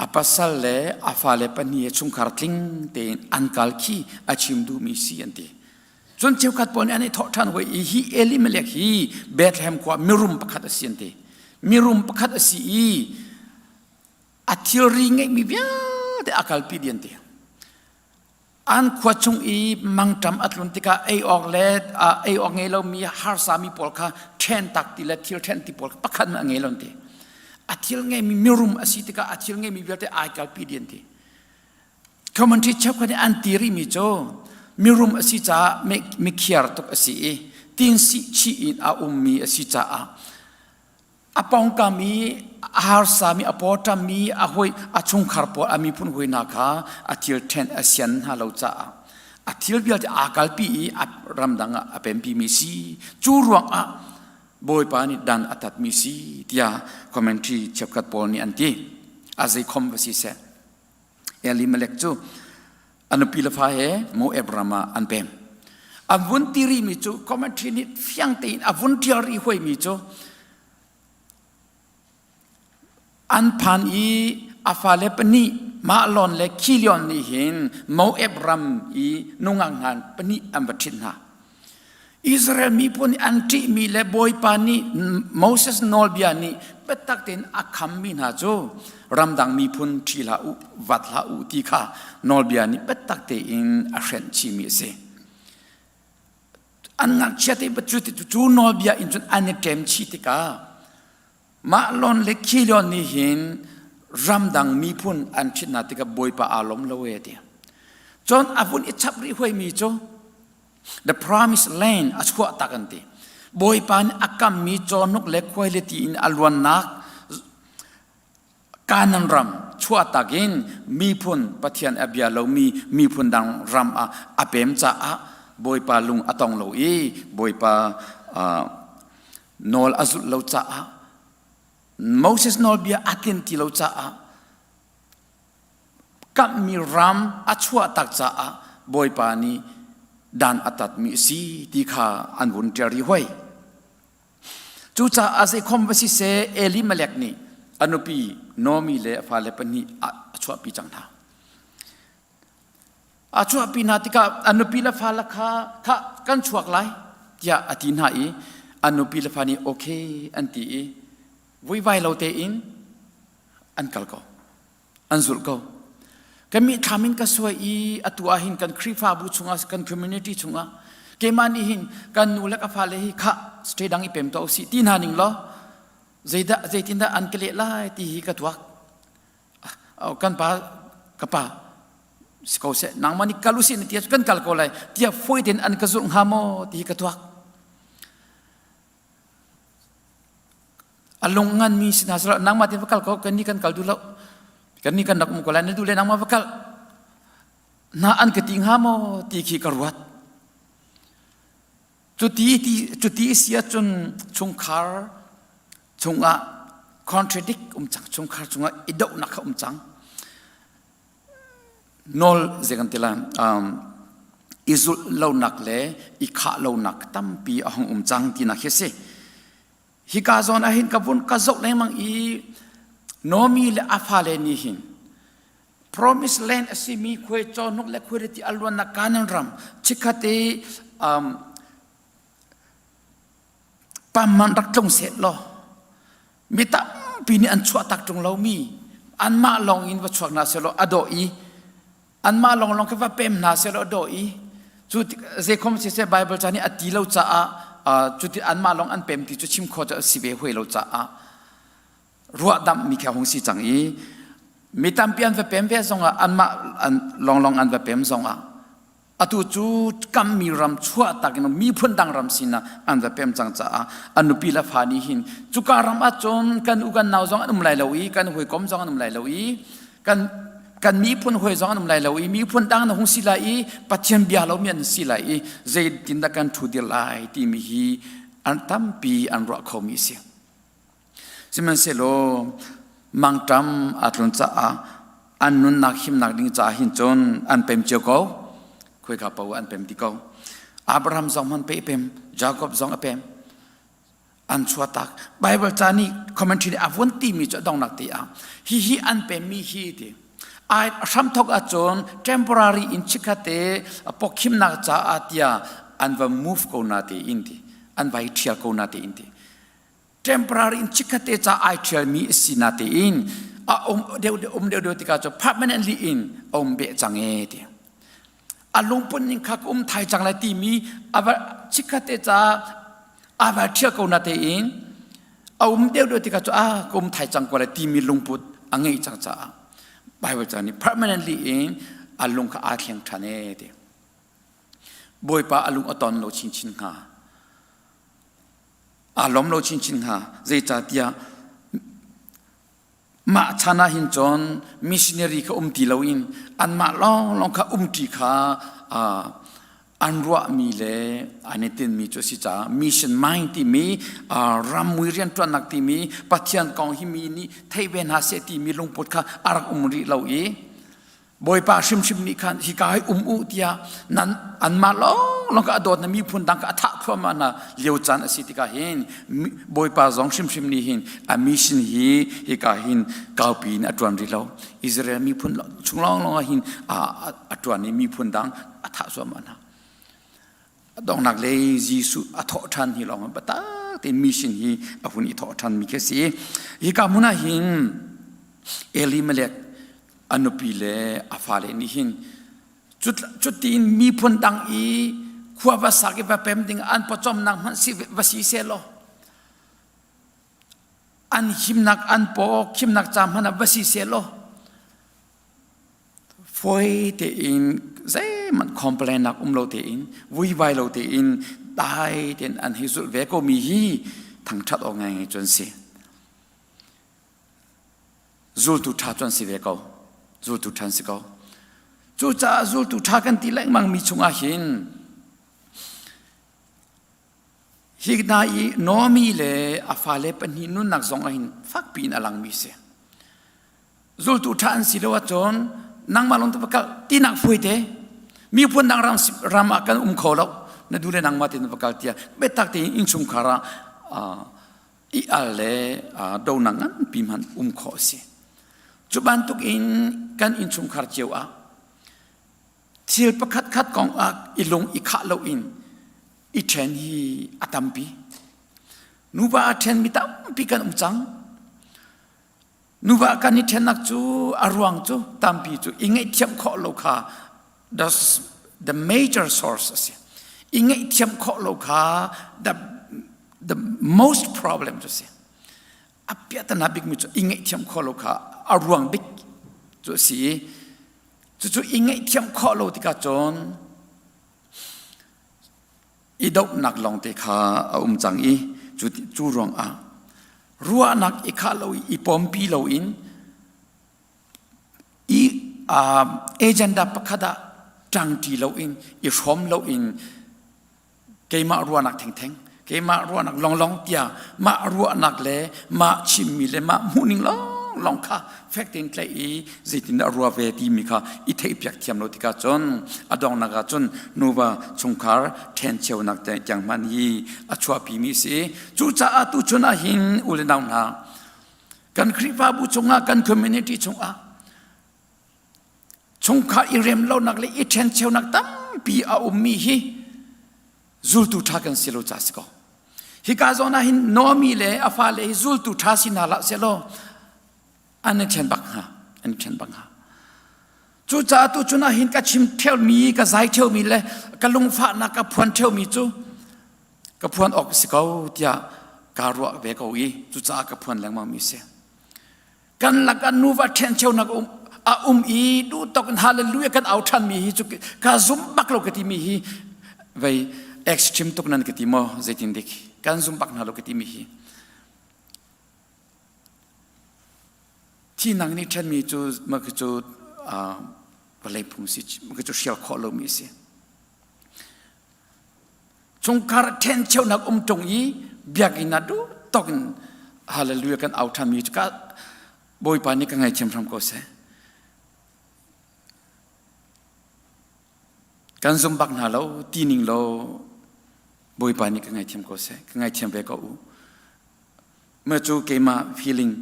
a pasal le a fale pahnih he chungkhar tling tein an kal khi a chim duhmi si an ti. Cun cheukhat pawl nih an i thawh ṭhan hoi i hi Elimelech hi Bethlehem khua mirum pakhat a si an ti. Mirum pakhat a si i a thilri ngeihmi vialte a kalpi dih an ti. An khua chung i mangṭam a tlun tikah ei awk le ei awk ngei lomi harsami pawl kha ṭhen tak ti le thil ṭhen ti pawl kha pakhat hmanh a ngei lo an ti. A thil ngeimi mirum a si tikah a thil ngeimi vialte ai kalpi dih an ti. Commentary cheukhat nih an ti rihmi cu mirum a si caah mikhiar tuk a si i tinsih chih in a ummi a si caah a pawngkam i a harsami a pawṭammi a hawi a chungkhar pawl a miphun hawi hna kha a thil ṭhen a sian hna lo caah a thil vialte aa kalpi i a ramdang ah a pempimi si cu ruangah Bawipa nih dan a tatmi si tiah commentary cheukhat pawl nih an ti a zeikhom va si seh Elimelech cu a nupi le fa he Moab ram ah an pem. A vun ti rihmi cu commentary nih fiang tein a vun ṭial rih huaimi cu an phan i a fale pahnih Mahlon le Khilion nih hin Moab ram i nungak hna pahnih an va ṭhit hna. Israel miphun nih an ṭihmi le Bawipa nih Moses nawlbia nih biatak tein a khammi hna cu ramdang miphun ṭhi hlah u, vat hlah u ti kha nawlbia nih biatak tein a hrenh chihmi a si. An ngakchia te cu cu nawlbia in cun an i ṭem chih tikah mah lon le khilion nih hin ramdang miphun an ṭhit hna tikah Bawipa aa lawm lo e ti. Cun a vun i chap rih huaimi cu The promised land a chuah tak an ti. Bawipa nih a kammi cawhnuk le khuailiti in a luannak Kanan ram chuah tak in miphun Pathian a bia lomi miphun dang ram ah a pem caah Bawipa lung a tong lo i Bawipa nawl a zulh lo caah Moses nawlbia a tlin ti lo caah kamhmi ram a chuah tak caah Bawipa nih dan a tatmi a si ti kha an vun ṭial rih hoi. Cucaah zeikhom va si seh Elimelech nih a nupi Naomi le a fale pahnih a chuahpi cang hna. A chuahpi hna tikah a nupi le fale kha khah kan chuak lai tiah a ti hna i a nupi le fa nih okay an ti i vuivai lo tein an kal ko an zulh ko kan mithlam in ka suai i atu ah hin kan Khrihfabu chungah kan community chungah keimah nih hin kan nu le ka fale hi khah stay dang i pem to usih ti hna ning law zeidah zeitindah an ka leh lai ti hi ka tuak kan pa ka pa si ko seh nangmah nih kal usih na ti kan kal ko lai tiah fawi tein an ka zulh hnga maw ti hi ka tuak A lung nganmi si hna seh nangmah te va kal ko kan nih kan kal duh lo kan nih kan rak um ko lai na duh le nangmah va kal na an ka ti hnga maw ti khi ka ruat cuti ti cuti si ahcun chungkhar chungah contradict um cang chungkhar chungah i dohnak kha um cang Nawl zei kan ti lai i zulh lonak le i khah lonak tampi a hung um cang tinak hi a si. Hika zawn ah hin ka vun ka zoh lengmang i Nomi le a fale nih hin Promise land a simi khuai cawhnuk le khuairiti a luannak Canaan ram chikkhat i um, pamman rak tlung seh law mi tampi nih an chuah tak ṭung lomi anmah lawng in va chuak hna seh law a dawh i anmah lawng lawng khi va pem hna seh law a dawh i cu zeikhom siseh Bible ca nih a ti lo caah cuti anmah lawng an pem ti cu chim khawh cu a si ve huai lo caah ruahdamh mi kha hung si cang i mi tampi an va pem ve zongah anmah an lawnglawng an va pem zongah atu cu kammi ram chuah tak in miphun dang ram sinah an va pem cang caah an nupi le fa nih hin cuka ram ahcun kan u kan nau zong an um lai lo i kan hawikom zong an um lai lo i kan kan miphun hawi zong an um lai lo i miphun dang na hung si lai i Pathian bia lomi an si lai i zeitindah kan ṭhu dir lai timi hi an tampi an ruah khomi a si. Sihmanhsehlaw mangṭam aa tlun caah an nunnak himnak ding caah hin cun an pem cio ko. Khoika paoh an pem ti ko. Abraham zong hman pe pem, Jacob zong a pem. An chuahtak. Bible ca nih commentary nih a vun timi cu a donghnak te ah hihi an pemmi hi ti. Ai hramthok ahcun temporary in chikkhatte pawkhimnak caah tiah an va move ko na te in ti. An vai ṭhial ko na te in ti. Temporary in chikkhatte ca ai ṭhialmi a si na tein a um deuh um deuh deuh tikah cu permanently in a um beh cang e ti. A lungput ning kha ka um thai cang lai timi a va chikkhatte ca a va ṭhial ko na tein a um deuh deuh tikah cu a ka um thai cang ko lai timi lungput a ngei cang caah Bible ca nih permanently in a lung kha aa thleng ṭhan e ti. Bawipa a lung a ton lo chinchin hnga. Aa lawm lo chinchin hnga. Zeicahtiah mah chan ah hin cun missionary kha um ti loin anmah lawnglawng kha umṭi kha an ruahmi le an i tinhmi cu a si caah mission mind timi rammui rianṭuannak timi Pathian kong hi mi nih theih ve hna seh timi lungput kha a rak um rih lo i Bawipa hrimhrim nih khan hika hi um u tiah nan anmah lawnglawng kha a dawt na miphun dang kha a thah thluahmah hna lio caan a si tikah hin Bawipa zong hrimhrim nih hin a mission hi hika hin kaupi in a ṭuan rih lo. Israel miphun chung lawnglawng ah hin a ṭuan i miphun dang a thah thluahmah hna. A donghnak lei Jesuh a thawh ṭhan hi lawng biatak tein mission hi a hun i thawh ṭhan mi khi a si. Hika hmun ah hin Elimelech a nupi le a fale nih hin cutin miphun dang i khua va sak i va pem ding an pawcawmnak hmanh si va si seh law an himnak an paw khimnak ca hmanh ah va si seh law fawi tein zeihmanh complain nak um lo tein vuivai lo tein dai tein an hei zulh ve ko mi hi thangṭhat awk ngai cun si. Zultu ṭha cu an si ve ko. Zultu ṭha an si ko. Cucaah zultu ṭha kan ti lengmang mi chungah hin hi hna i Naomi le a fale pahnih nunnak zong ah hin fakpi in a langmi si. Zultu ṭha an si lo ahcun nangmah lawng tu va kal tinak fuai te miphun dang ram, ram ah kan um kho lo na du le nangmah tein va kal tiah biatak tein innchungkhar ah i al le donak nganpi hmanh um khawh a si. Cu bantuk in kan innchungkhar cio ah thil pakhat khat kong ah i lung i khah loin i ṭhen hi a tampi. Nuva a ṭhenmi tampi kan um cang. Nuva kan i ṭhennak cu a ruang cu tampi cu i ngaihthiam khawh lo kha the, the major source a si. I ngaihthiam khawh lo kha the, the most problem cu a si. A piahtana bikmi cu i ngaihthiam khawh lo kha a ruang bik cu a si i cucu i ngaihthiam khawh lo tikah cun i dohnak lawngte kha a um cang i cu, cu ruangah ruahnak i khah lo i i pawmpi loin i uh, agenda pakhat ah ṭangṭi loin i hrawm loin keimah ruahnak thengtheng keimah ruahnak longlong tiah mah ruahnak le mah chimmi le mah hmuhning lawnglawng kha fek tein tlaih i zeitindah a ruah ve timi kha i theihpiak thiam lo tikah cun a donghnak ah cun nuva chungkhar ṭhencheunak tiang hmanh hi a chuahpimi a si. Cucaah tuchun ah hin u le nau hna kan Khrihfabu chungah kan community chungah. Chungkhar i rem lonak le i ṭhencheunak tampi a ummi hi zultu ṭha kan si lo ca si ko. Hika zawn ah hin Naomi le a fale hi zultu ṭha si hna hlah sehlaw an i ṭhen bak hnga, an i ṭhen bak hnga. Cucaah tu chun ah hin ka chim ṭheumi, ka zai ṭheumi le ka lungfahnak ka phuan ṭheumi cu ka phuan awk si ko tiah kaa ruah ve ko i cucaah ka phuan lengmang mi si. Kan lakah nuva ṭhencheunak um a um i duh tok in hallelujah kan au ṭhan mi hi cu ka zum bak lo ka ti mi hi vei extreme tuk nan ka ti maw zeitin dik kan zum bak hna lo ka ti mi hi Thi nang nih ṭhenmi cu mah cu vawlei phung si mah cu hrial khawh lomi a si. Chungkhar ṭhencheunak um ṭung i biakinn ah duh tawk in hallelujah kan au ṭhanmi cu ka Bawipa nih ka ngaithiam hram ko seh. Kan zum bak hna lo ti ning law Bawipa nih ka ngaithiam ko seh ka ngaithiam ve ko u. Mah cu keimah feeling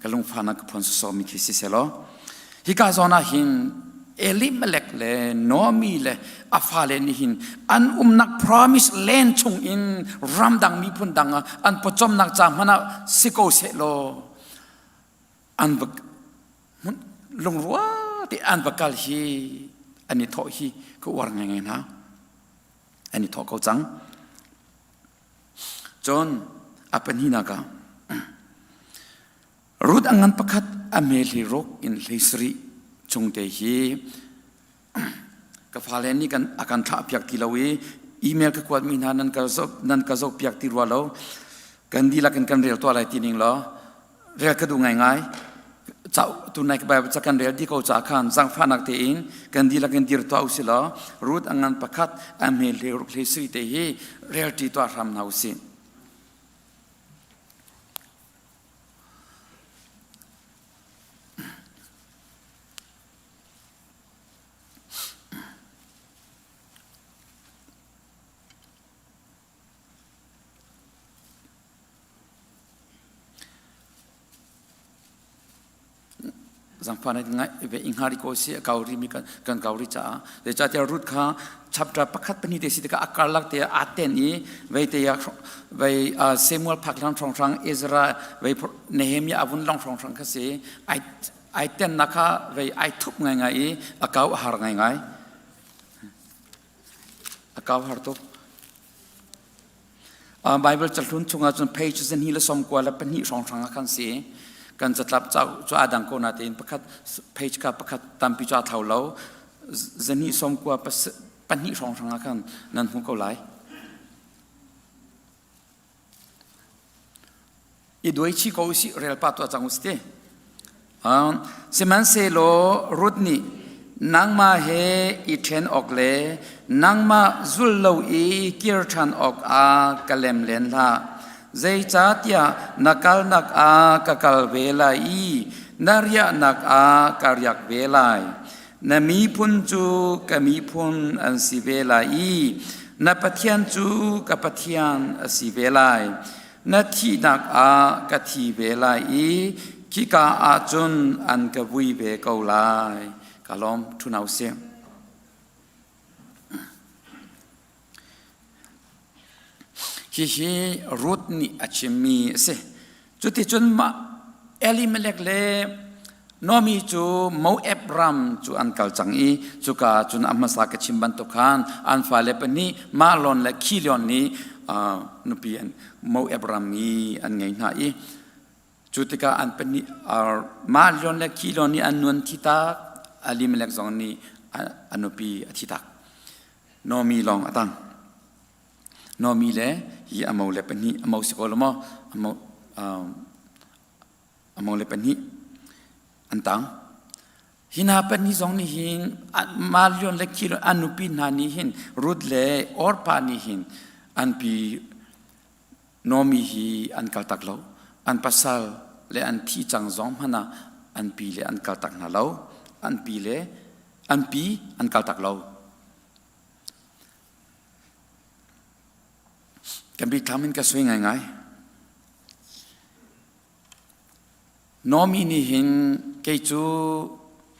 ka lungfahnak ka phuan sawsawmi khi si selaw hika zawn ah hin Elimelech le Naomi le a fale nih hin an umnak promise land chung in ramdang miphun dang ah an pawcawmnak ca hmanh ah si ko seh law an va lungrua te an va kal hi an i thawh hi ka uar ngaingai hna an i thawh ko cang Cun a pahnihnak ah Ruth a ngan pakhat a hme hlei ruk in hlei sarih chung te hi ka fale nih kan a kan thlah piak ti lo i email ka kuat mi hna nan ka zoh nan ka zoh piak ti rua lo kan dihlak in kan rel tuah lai ti ning law rel ka duh ngaingai ca tunai ka Bible ca kan rel di ko ca khan zangfahnak tein kan dihlak in dir tuah usih law Ruth a ngan pakhat a hme hle ruk hle sui te hi rel ṭi tuah hram hna usih. Zangfah na ngai ve i hngar ko si a kau rimi kan kan kau ri caah zeicahtiah Ruth kha chapter pakhat pahnih te si tikah a karlak te aa ten i vei te ah vei Samuel phak hlang hrawnghrang Ezra vei Nehemiah a vun long hrawnghrang kha si ai ai tennak kha vei ai thup ngaingai i a kau a har ngaingai a kau har tuk Bible cahlun chungah cun page zahnih le 92 hrawnghrang ah khan si. Kan catlap cu aa dang ko natein pakhat page kha pakhat tampi cu aa thlau lo. Zahnih 92 hrawnghrang ah khan nan hmu ko lai. I duai chih ko usih rel pa tuah cang usih ti. Sihmanhsehlaw Ruth nih nangmah he i ṭhen awk le nangmah zul lo i kir ṭhan awkah ka lem len hlah. Zeicahtiah na kalnak ah ka kal ve lai i na riahnak ah ka riak ve lai. Na miphun cu ka miphun an si ve lai i na Pathian cu ka Pathian a si ve lai. Na thihnak ah ka thi ve lai i khika ah cun an ka vui ve ko lai. Ka lawm ṭhu sih. Hihi Ruth nih a chimmi a si. Cuticun mah Elimelech le Naomi cu Moab ram cu an kal cang i cuka ah cun a hmasa ka chim bantuk khan an fale pahnih Mahlon le Khilion nih nupi an Moab ram i an ngei hna i cu tikah an pahnih Mahlon le Khilion nih an nu an thi tak Elimelech zong nih a nupi a thi tak. Naomi lawng a tang. Naomi le hi a mo le pahnih a mo si ko lo maw a mo a mo le pahnih an tang. Hi hna pahnih zong nih hin Malion le Khilon an nupi hna nih hin Ruth le Orpah nih hin an pi Naomi hi an kaltak lo. An pasal le an thi cang zong hmanh ah an pi le an kaltak hna lo. An pi le an pi an kaltak lo. Kan bithlam in ka sui ngaingai. Naomi nih hin kei cu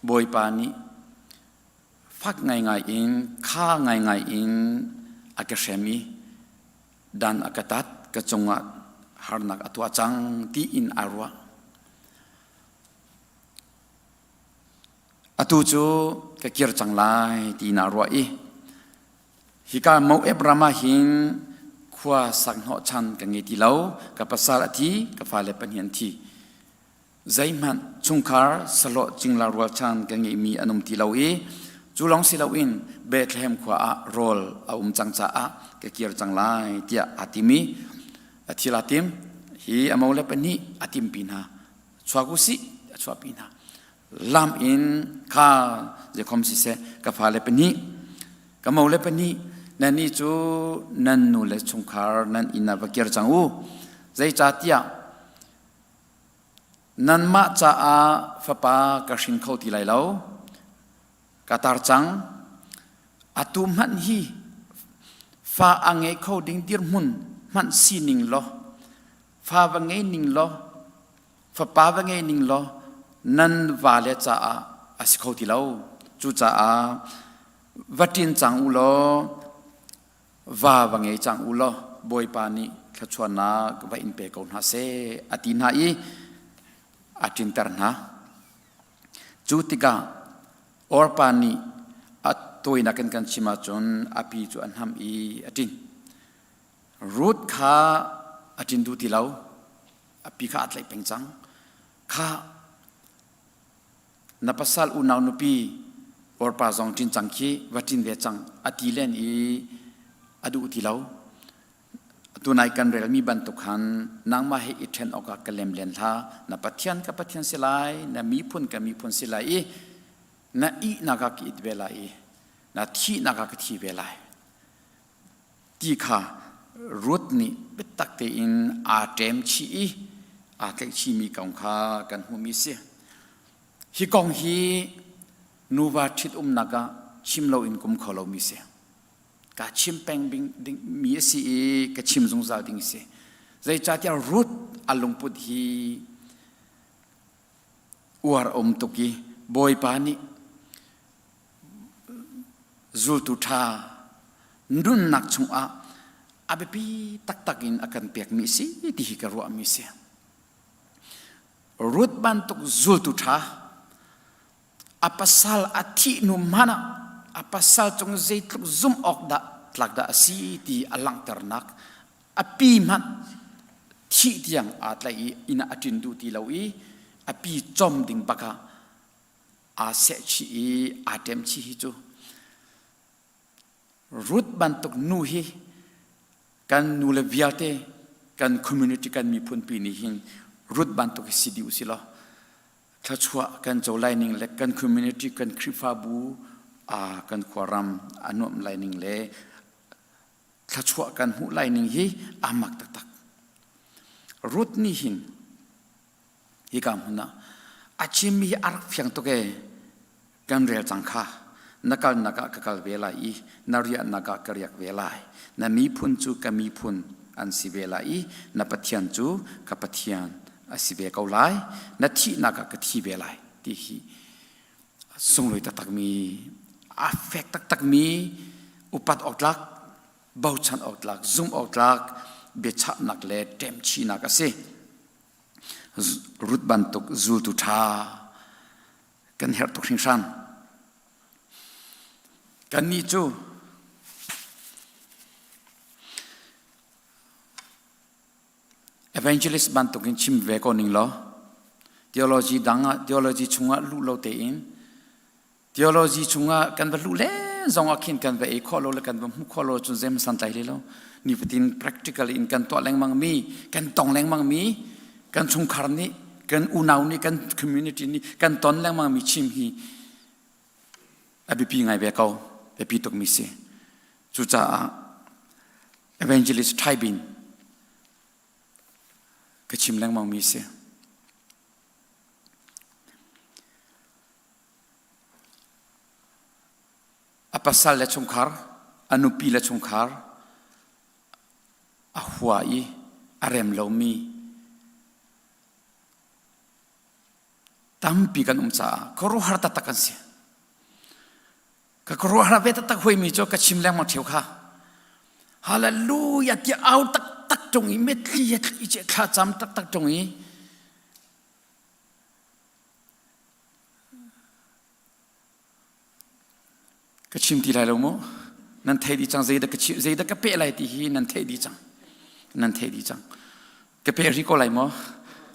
Bawipa nih Fak ngaingai in kha ngaingai in a ka hrem i dan a ka tat ka cungah harnak a tuah cang tiin aa ruah. Atu cu ka kir cang lai tiin aa ruah i hika Moab ram ah hin khua sak hnawhchan ka ngei ti lo, ka pasal a thi, ka fale pahnih an thi. Zeihmanh chungkhar sahlawh cingla rualchan ka ngeihmi an um ti lo i cu lawng si loin Bethlehem khua ah rawl a um cang caah ka kir cang lai tiah aa tim i a thil aa tim. Hi a mo le pahnih a timpi hna. Chuak u sih a chuahpi hna. Lam in kha zeikhom siseh ka fale pahnih ka mo le pahnih nannih cu nan nu le chungkhar nan inn ah va kir cang u. Zeicahtiah Nanmah caah fapa ka hrin kho ti lai lo. Ka tar cang. Atu hmanh hi fa a ngei kho ding dirhmun hmanh sining law, fa va ngei ning law, fapa va ngei ning law, nan vale caah a si kho ti lo. Cucaah va ṭin cang u law, va va ngei cang u law Bawipa nih thluachuahnak va in pe ko hna seh a ti hna i a ṭinter hna. Cu tikah Orpa nih a tawinak in kan chim ahcun a pi cu a hnamh i a ṭin. Ruth kha a ṭin duh ti lo. A pi kha aa tlaih peng cang. Kha Na pasal unau nupi Orpa zong ṭin cang khi va ṭin ve cang a ti len i a duh ti lo. Tunai kan relmi bantuk khan nangmah he i ṭhen awkah ka lem len hlah. Na Pathian ka Pathian si lai, na miphun ka miphun si lai i na ihnak ah ka it ve lai i na thihnak ah ka thi ve lai. Ti kha Ruth nih biatak tein aa ṭem chih i aa tlaihchihmi kong kha kan hmuhmi a si. Hi kong hi nuva ṭhitumnak ah chim loin kum kho lomi a si. Ka chim peng dingmi a si i ka chim zungzal ding a si. Zeicahtiah Ruth a lungput hi uar a um tuk i Bawipa nih Zultu ṭha nunnak chungah a biapi taktak in a kan pekmi a si ti hi ka ruahmi a si. Ruth bantuk zultu ṭha a pasal a thih hnu hmanh ah a pasal cung zeitluk zumh awk dah tlak dah a si ti a langhternak a pi hmanh thih tiang aa tlaih i inn ah a ṭin duh ti lo i a pi com ding bak ah aa sehchih i aa ṭemchih hi cu Ruth bantuk nu hi kan nule vialte kan community kan miphun pi nih hin Ruth bantuk hi si dih usih law thluachuah kan co lai ning le kan community kan Khrihfabu kan khuaram a nuamh lai ning le thluachuah kan hmuh lai ning hi aa mak taktak. Ruth nih hin Hika hmun ah a chimmi hi a rak fiang tuk ee. Kan rel cang kha. Na kalnak ah ka kal ve lai i na riahnak ah ka riak ve lai. Na miphun cu ka miphun an si ve lai i na Pathian cu ka Pathian a si ve ko lai. Na thihnak ah ka thi ve lai ti hi sunglawi taktakmi a fek taktakmi upat awk tlak bochan awk tlak zumh awk tlak biachahnak le ṭemchihnak a si. Ruth bantuk zultu ṭha kan herh tuk hringhran. Kannih cu evangelist bantukin chim ve ko ning law theology dang ah theology chungah luh lo tein Theology chungah kan va luh le zong ah khin kan va ei khawh lo le kan va hmuh khawh lo cun zeihmanh santlai hlei lo. Nifatin practical in kan tuah lengmang mi, kan tong lengmang mi, kan chungkhar nih, kan unau nih, kan community nih kan ton lengmang mi chim hi a biapi ngai ve ko, biapi tuk mi si. Cucaah evangelist Thaibin ka chim lengmang mi si. A pasal le chungkhar, a nupi le chungkhar a hua i a rem lomi tampi kan um caah khuaruahhar taktak kan si. Ka khuaruahhar ve taktak huaimi cu ka chim lengmang ṭheo kha. Hallelujah tiah au taktak ṭung i mitthli he thli ce thlacam taktak ṭung i ka chim ti lai lo mu. Nan thei dih cang zeidah ka chim zeidah ka peh lai ti hi nan theih dih cang. Nan theih dih cang. Ka peh rih ko lai maw?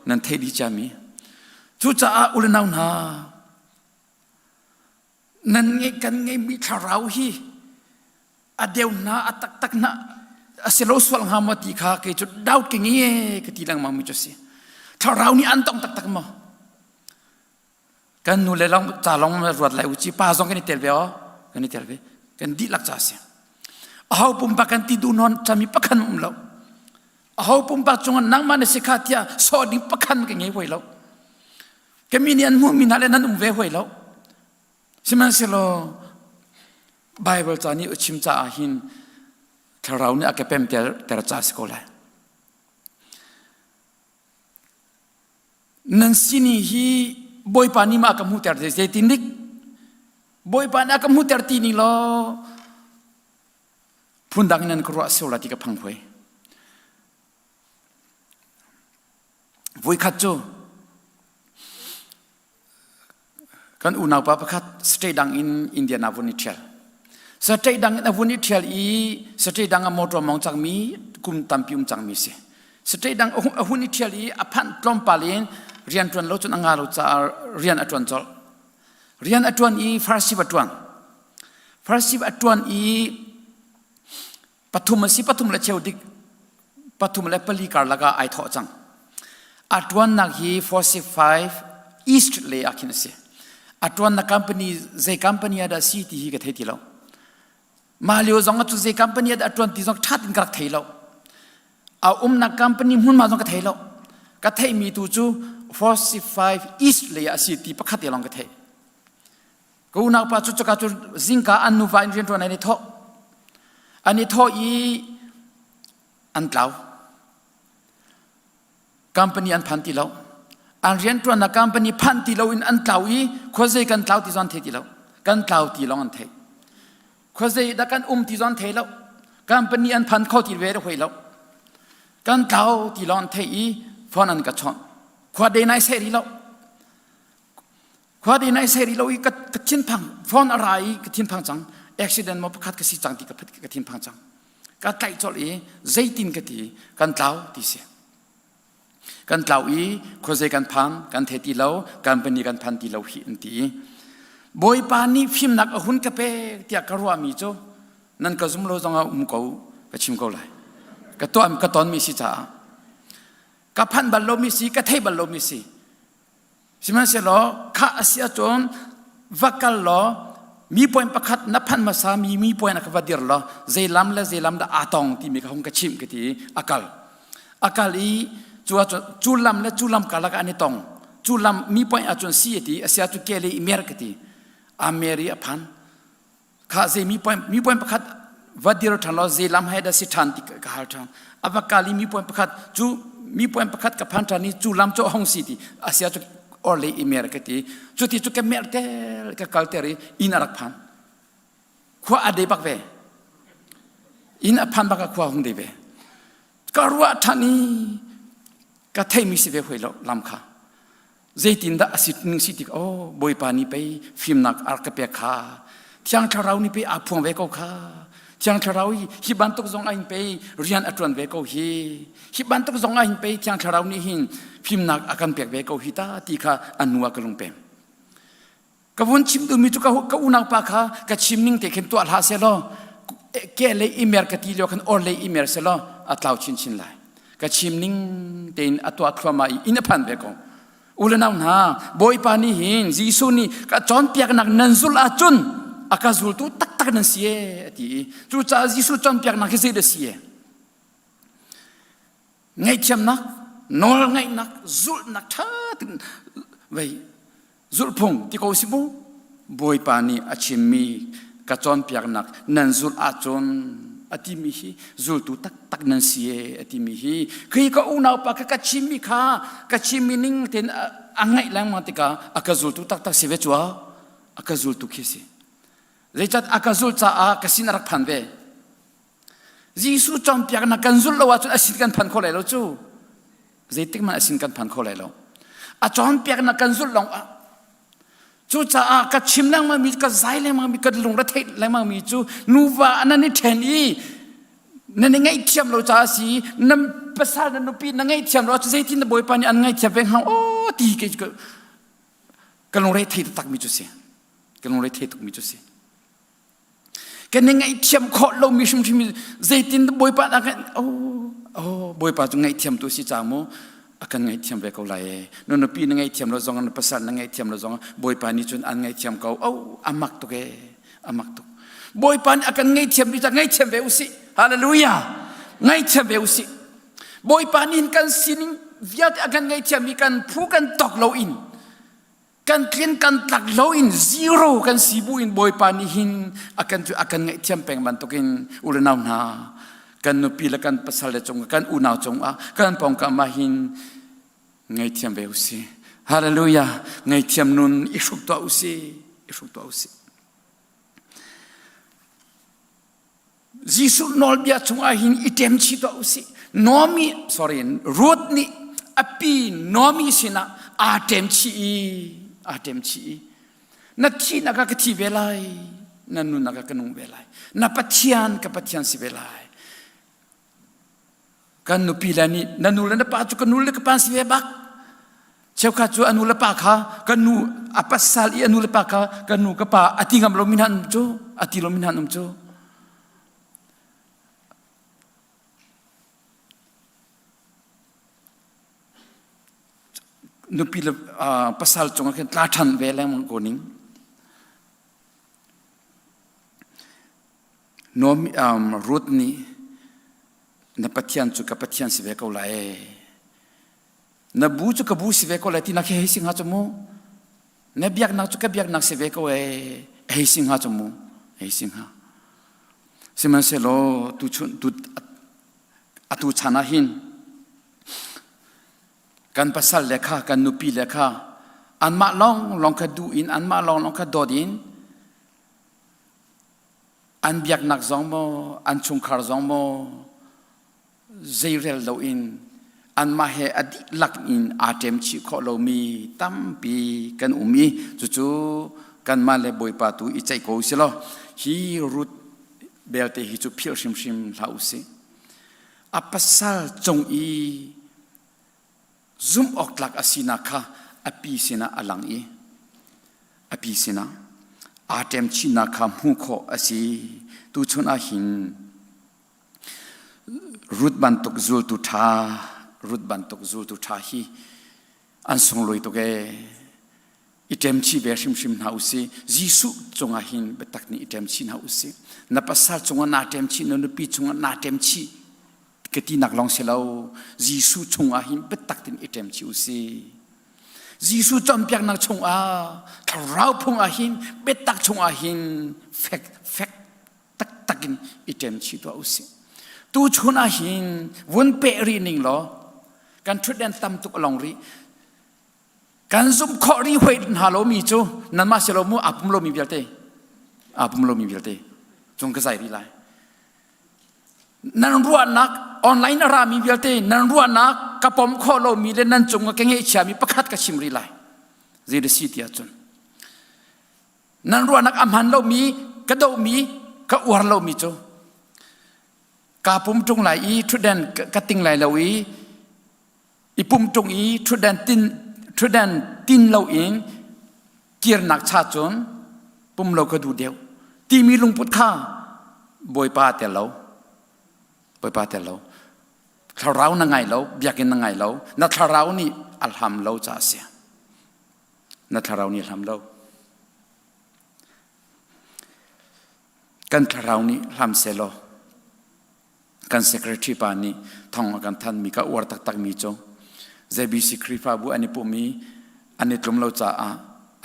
Nan theih dih ciami. Cucaah u le nau hna nan ngeih kan ngeihmi thlarau hi a deu hna a taktak hna a si lo sual hnga maw ti kha kei cu doubt ka ngei ka ti lengmang mi cu si thlarau nih an tong taktak maw kan nu le long ca long ruat lai u ci pa zong kan i tel ve o kan i tel ve kan dihlak ca si aho pumpak kan ti du non chami pakhan um lo aho pumpak cungah nangmah na si kha tiah sawh ding pakhan ka ngei hoi lo Ka mi nih an hmuhmi hna le nan um ve hoi lo. Sihmanhsehlaw Bible ca nih a chim caah hin thlarau nih a ka pem ter ca si ko lai. Nan sini hi Bawipa nih ma ka hmuhter te zeitin dik Bawipa nih a ka hmuhter ti ning law phundang in nan ka ruah sio la ti ka phang hoi. Voikhat cu kan unaupa pakhat state dang in Indian a vun i ṭhial. State dang in a vun i ṭhial i state dang a motor mong cangmi kum tampi um cangmi si. State dang a hun i ṭhial i a phanh tlawmpal in rian ṭuan lo cun a nga lo caah rian a ṭuan colh. Rian a ṭuan i farasip a ṭuan. Farasip a ṭuan i pathum a si pathum le cheu dik pathum le pali karlak ah ai thawh cang a tuannak hi 45 east le ah khin a si a tuannak company zei company ah dah si ti hi ka thei ti lo mah lio zong ah cu zei company ah dah a tuan ti zong ṭha tin ka rak thei lo a umnak company hmunhma zong ka thei lo ka theihmi tu cu 45 east le ah a si ti pakhat te lawng ka theih Ka unaupa cu cuka cu zingka an nuva in rianṭuan an i thawh. An i thawh i an tlau. Company an phan ti lo. An rianṭuannak company phan ti lo in an tlau i khuazei kan tlau ti zong an thei ti lo. Kan tlau ti lawng an thei. Khuazei dah kan um ti zong an thei lo. Company an phan kho ti ve hoi lo. Kan tlau ti lawng an thei i phone an ka chawnh. Khua de nai seh rih lo. Khua din ai seri lo i ka thinphang phone a ra i ka thinphang cang accident maw pakhat ka si cang ti ka ka thinphang cang ka tlaih colh i zeitin ka ti kan tlau ti si kan tlau i khuazei kan phan kan thei ti lo company kan phan ti lo hi an ti bawipa nih fimnak a hun ka pek tiah ka ruahmi cu nan ka zum lo zongah um ko ka chim ko lai ka tuah ka ton mi si caah ka phanh bal lomi si ka thei bal lomi si Sihmanhsehlaw khah a si ahcun va kal law mi point pakhat na phanh hmasa mi mi point ah ka va dir law zei lam le zei lam dah aa tong timi ka hung ka chimh ka ti i a kal. A kal i cu ahcun cu lam le cu lam karlak ah an i tong. Cu lam mi point ahcun si a ti a si ahcun ke le i mer ka ti. A mer i a phan. Kha zei mi point mi point pakhat va dir ṭhan law zei lam he dah si ṭhan ti ka hal ṭhan. A va kal i mi point pakhat cu mi point pakhat ka phan ṭhan i cu lam cu a hung si ti a sia cu or le i mer ka ti. Cu ti cu ka mer ter ka kal ter i inn a rak phan. Khua a dei bak ve. Inn a phan bak ah khua hung dei ve. Ka ruah ṭhan i ka theimi si ve hoi lo lam kha. Zeitindah a si ning si tik oh Bawipa nih pei fimnak a rak ka pek kha Thiang Thlarau nih pei aa phuang ve ko kha Thiang Thlarau hi hi bantuk zong ah hin pei rian a ṭuan ve ko hi hi bantuk zong ah hin pei Thiang Thlarau nih hin fimnak a kan pek ve ko hi ta ti kha a nu ah ka lung pem Ka vun chim duhmi cu ka, ka unaupa kha ka chim ning te khin tuah hlah seh law ke lei i mer ka ti lio khan or lei i mer seh law a tlau chinchin lai. Ka chim ning tein a tuah thluahmah i inn a phan ve ko. U le nau hna, Bawipa nih hin Jesuh nih ka cawnpiaknak nan zulh ahcun a ka zultu taktak nan si e a ti i cucaah Jesuh cawnpiaknak hi zeidah si e? Ngaihthiamnak, nawlngaihnak, zulhnak ṭha tein vei Zulhphung ti ko si mu. Bawipa nih a chimmi ka cawnpiaknak nan zulh ahcun a timi hi zultu taktak nan si e a timi hi khi ka unaupa kha ka chimmi kha ka chimmi ning tein a ngaih lengmang tikah a ka zultu taktak si ve cua a ka zultu khi si. Zeicat a ka zulh caah ka sin a rak phan ve. Jesuh cawnpiaknak kan zulh lo ahcun a sin kan phan kho lai lo cu. Zeitik hmanh a sin kan phan kho lai lo. A cawnpiaknak kan zulh lawng ah cucaah ka chim lengmang mi ka zai lengmang mi ka lungre theih lengmang mi cu nuva nan i ṭhen i nan i ngaihthiam lo caah si nan pasal na nupi na ngaihthiam lo ahcun zeitin na bawipa nih an ngaihthiam ve hnga aw ti kei ka lungre thei taktak mi cu si ka lungre thei tuk mi cu si kan i ngaihthiam khawh lomi hrimhrim zeitin Bawipa na kan oh oh Bawipa cu ngaihthiam tu si ca mu a kan ngaihthiam ve ko lai e na nupi na ngaihthiam lo zong na pasal na ngaihthiam lo zong Bawipa nih cun an ngaihthiam ko oh a mak tuk e a mak tuk Bawipa nih a kan ngaihthiam bi ta ngaihthiam ve usih hallelujah ngaihthiam ve usih Bawipa nih kan sining vialte a kan ngaihthiam i kan phu kan tok lo in kan tlin kan tlak lo in zero kan si bu in bawipa nih hin a kan cu a kan ngaihthiam peng bantukin u le nau hna kan nupi le kan pasal le cung kan unau cungah kan pawngkam ah hin ngaihthiam ve usih hallelujah ngaihthiam nun i hruk tuah usih i hruk tuah usih Jesuh nawlbia chungah hin i ṭem chih tuah usih. Noami, sorry, Ruth nih a pi Noami sinah aa ṭem chih i aa ṭem chih i na thihnak ah ka thi ve lai, na nunnak ah ka nung ve lai, na Pathian ka Pathian si ve lai. Kan nupi le nih na nu le na pa cu ka nu le ka pa si ve bak. Cheukhat cu a nu le pa kha ka nu a pasal i a nu le pa kha ka nu ka pa a ti ngam lomi hna um cu a ti lomi hna um cu. Nupi le pasal cungah khin tla ṭhan ve lengmang ko ning. Noami, um, Ruth nih na Pathian cu ka Pathian si ve ko lai. Na bu cu ka bu si ve ko lai ti nak hei si hnga cu mu. Na biaknak cu ka biaknak si ve ko ee hei si hnga cu mu. Hei si hnga. Sihmanhsehlaw tu chun tu atu chan ah hin kan pasal le kha kan nupi le kha anmah lawng lawng kha duh in anmah lawng lawng kha dawt in An biaknak zong maw, an chungkhar zong maw, zeirel loin anmah he a dihlak in aa ṭem chih khawh lomi tampi kan um i cucu kanmah le Bawipa tu i ceih ko usih law hi Ruth belte hi cu philh hrimhrim hlah usih. A pasal cung i zumh awktlak a sinak kha a pi sinah a lang i a pi sinah aa ṭem chinnak kha hmuh khawh a si. Tuchun ah hin Ruth bantuk zultu ṭha Ruth bantuk zultu ṭha hi an sunglawi tuk ee. I ṭem chih ve hrimhrim hna usih. Jesuh cungah hin biatak nih i ṭem chih hna usih. Na pasal cungah naa ṭem chih, na nupi cungah naa ṭem chih ka tinak lawng si lo Jesuh chungah hin biatak tein i ṭem chih usih. Jesuh cawnpiaknak chungah thlarau phung ah hin biatak chungah hin fek fek taktak in i ṭem chih tuah usih. Tu chun ah hin vun peh rih ning law kan ṭhutden tam tuk along rih kan zumh khawh rih hoi hna lomi cu nanmah si lo mu aa pum lomi vialte aa pum lomi vialte cung ka zai rih lai Nan ruahnak online a rami vialte nan ruahnak ka pom khawh lomi le nan cung ah ka ngeihchiami pakhat ka chim rih lai. Zei da si ti ahcun nan ruahnak a hman lomi ka dohmi ka uar lomi cu kaa pum ṭung lai i ṭhutden ka ting lai lo i i pum ṭung i ṭhutden tin ṭhutden tin loin kirnak cha cun pum lo ka duh deuh timi lungput kha Bawipa tel lo Bawipa tel lo thlarau na ngai lo biakinn na ngai lo na thlarau nih a hlam lo ca a si na thlarau nih a hlam lo kan thlarau nih hlam selaw kan secretary pa nih thong a kan thanmi ka uar taktakmi cu ZBC Khrihfabu an i pum i an i tlum lo caah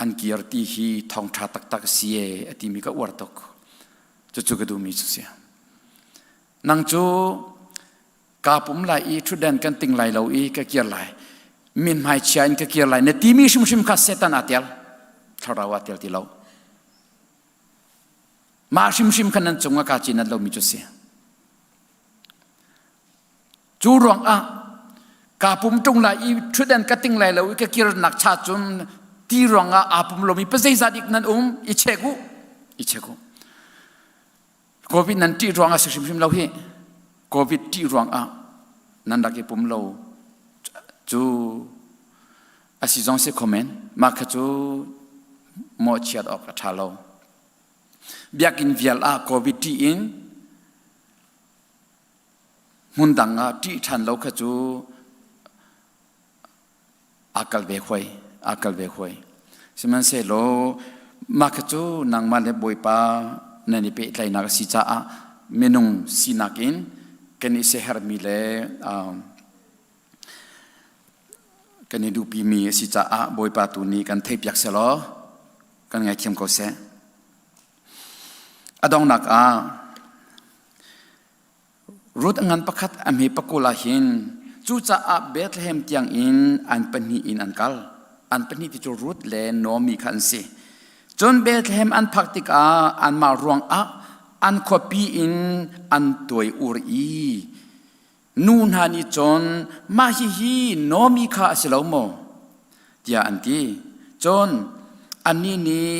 an kir ti hi thawngṭha taktak si e a timi ka uar tuk. Cucu ka duhmi cu si. Nang cu kaa pum lai i ṭhutden kan ting lai lo i ka kir lai. Min hmaichia in ka kir lai na timi hrimhrim kha Satan aa tel. Thlarau aa tel ti lo. Mah hrimhrim khan nan cungah kaa cinat lomi cu si. Cu ruangah kaa pum ṭung lai i ṭhutdan ka ting lai lo i ka kirnak cha cun ti ruangah aa pum lomi pa zeizat ik nan um i check u i check u. Covid nan ṭih ruangah si hrimhrim lo hi. Covid ṭih ruangah nan rak i pum lo cu a si zong si kho men. Mah kha cu mawhchiat awk a ṭha lo. Biakinn vial ah Covid ṭih in hmun dang ah ṭih ṭhan lo kha cu aa kal ve hoi aa kal ve hoi sihmanhsehlaw mah kha cu nangmah le Bawipa nan i pehtlaihnak a si caah minung sinak in kan i siaherhmi le kan i duhpimi a si caah Bawipa tu nih kan theihpiak sehlaw kan ngaithiam ko seh. A donghnak ah Ruth a ngan pakhat a hme pakul ah hin cucaah Bethlehem tiang in an pahnih in an kal. An pahnih ti cu Ruth le Naomi kha an si. Cun Bethlehem an phak tikah anmah ruangah an khuapi in an tuai ur i nu hna nih cun mah hihi Naomi kha a si lo maw? tiah an ti. Cun annih nih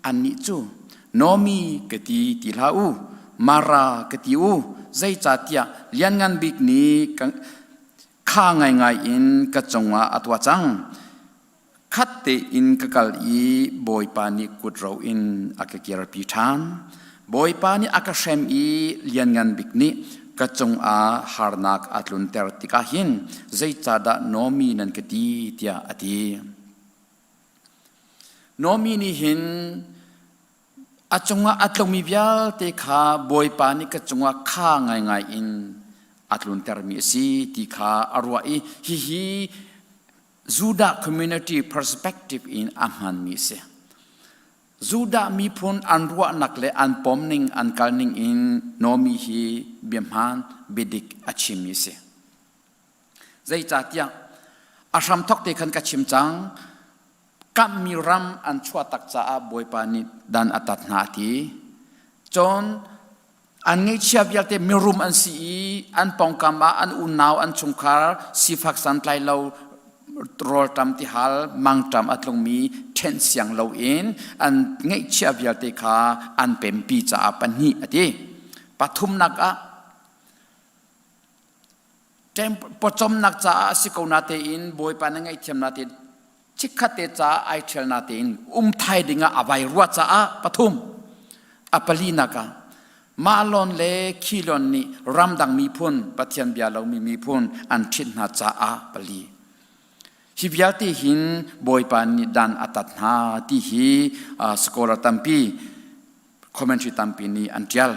annih cu Naomi ka ti ti hlah u, Mara ka ti u, zeicahtiah Lianngan Bik nih kha ngaingai in ka cungah a tuah cang. Khat tein ka kal i Bawipa nih kut ro in a ka kirpi ṭhan. Bawipa nih a ka hrem i Lianngan Bik nih ka cungah harnak a tlunter tikah hin zeicahdah Naomi nan ka ti tiah a ti. Naomi nih hin a cungah a tlungmi vialte kha Bawipa nih ka cungah kha ngaingai in a tluntermi a si ti kha a ruah i hihi Judah community perspective in a hmanmi a si. Judah miphun an ruahnak le an pomning an kalning in Naomi hi biahmaan biadik a chimmi a si. Zeicahtiah a hramthok te khan ka chim cang kamhmi ram an chuah tak caah Bawipa nih dan a tat hna a ti. Cun An ngeihchia vialte mirum an si i an pawngkam ah an unau an chungkhar sifak santlai lo rawlṭam tihal mangṭam a tlungmi ṭhenh siang loin an ngeihchia vialte kha an pempi caah pahnih a ti. Pathumnak ah pawcawmnak caah a si ko natein Bawipa na ngaihthiam natein chikkhat te caah ai ṭhial natein um thai dingah a vai ruah caah pathum a palinak ah Mahlon le Khilon nih ramdang miphun Pathian bia lomi miphun an ṭhit hna caah pali hi vialte hin Bawipa nih dan a tat hna ti hi scholar tampi commentary tampi nih an ṭial.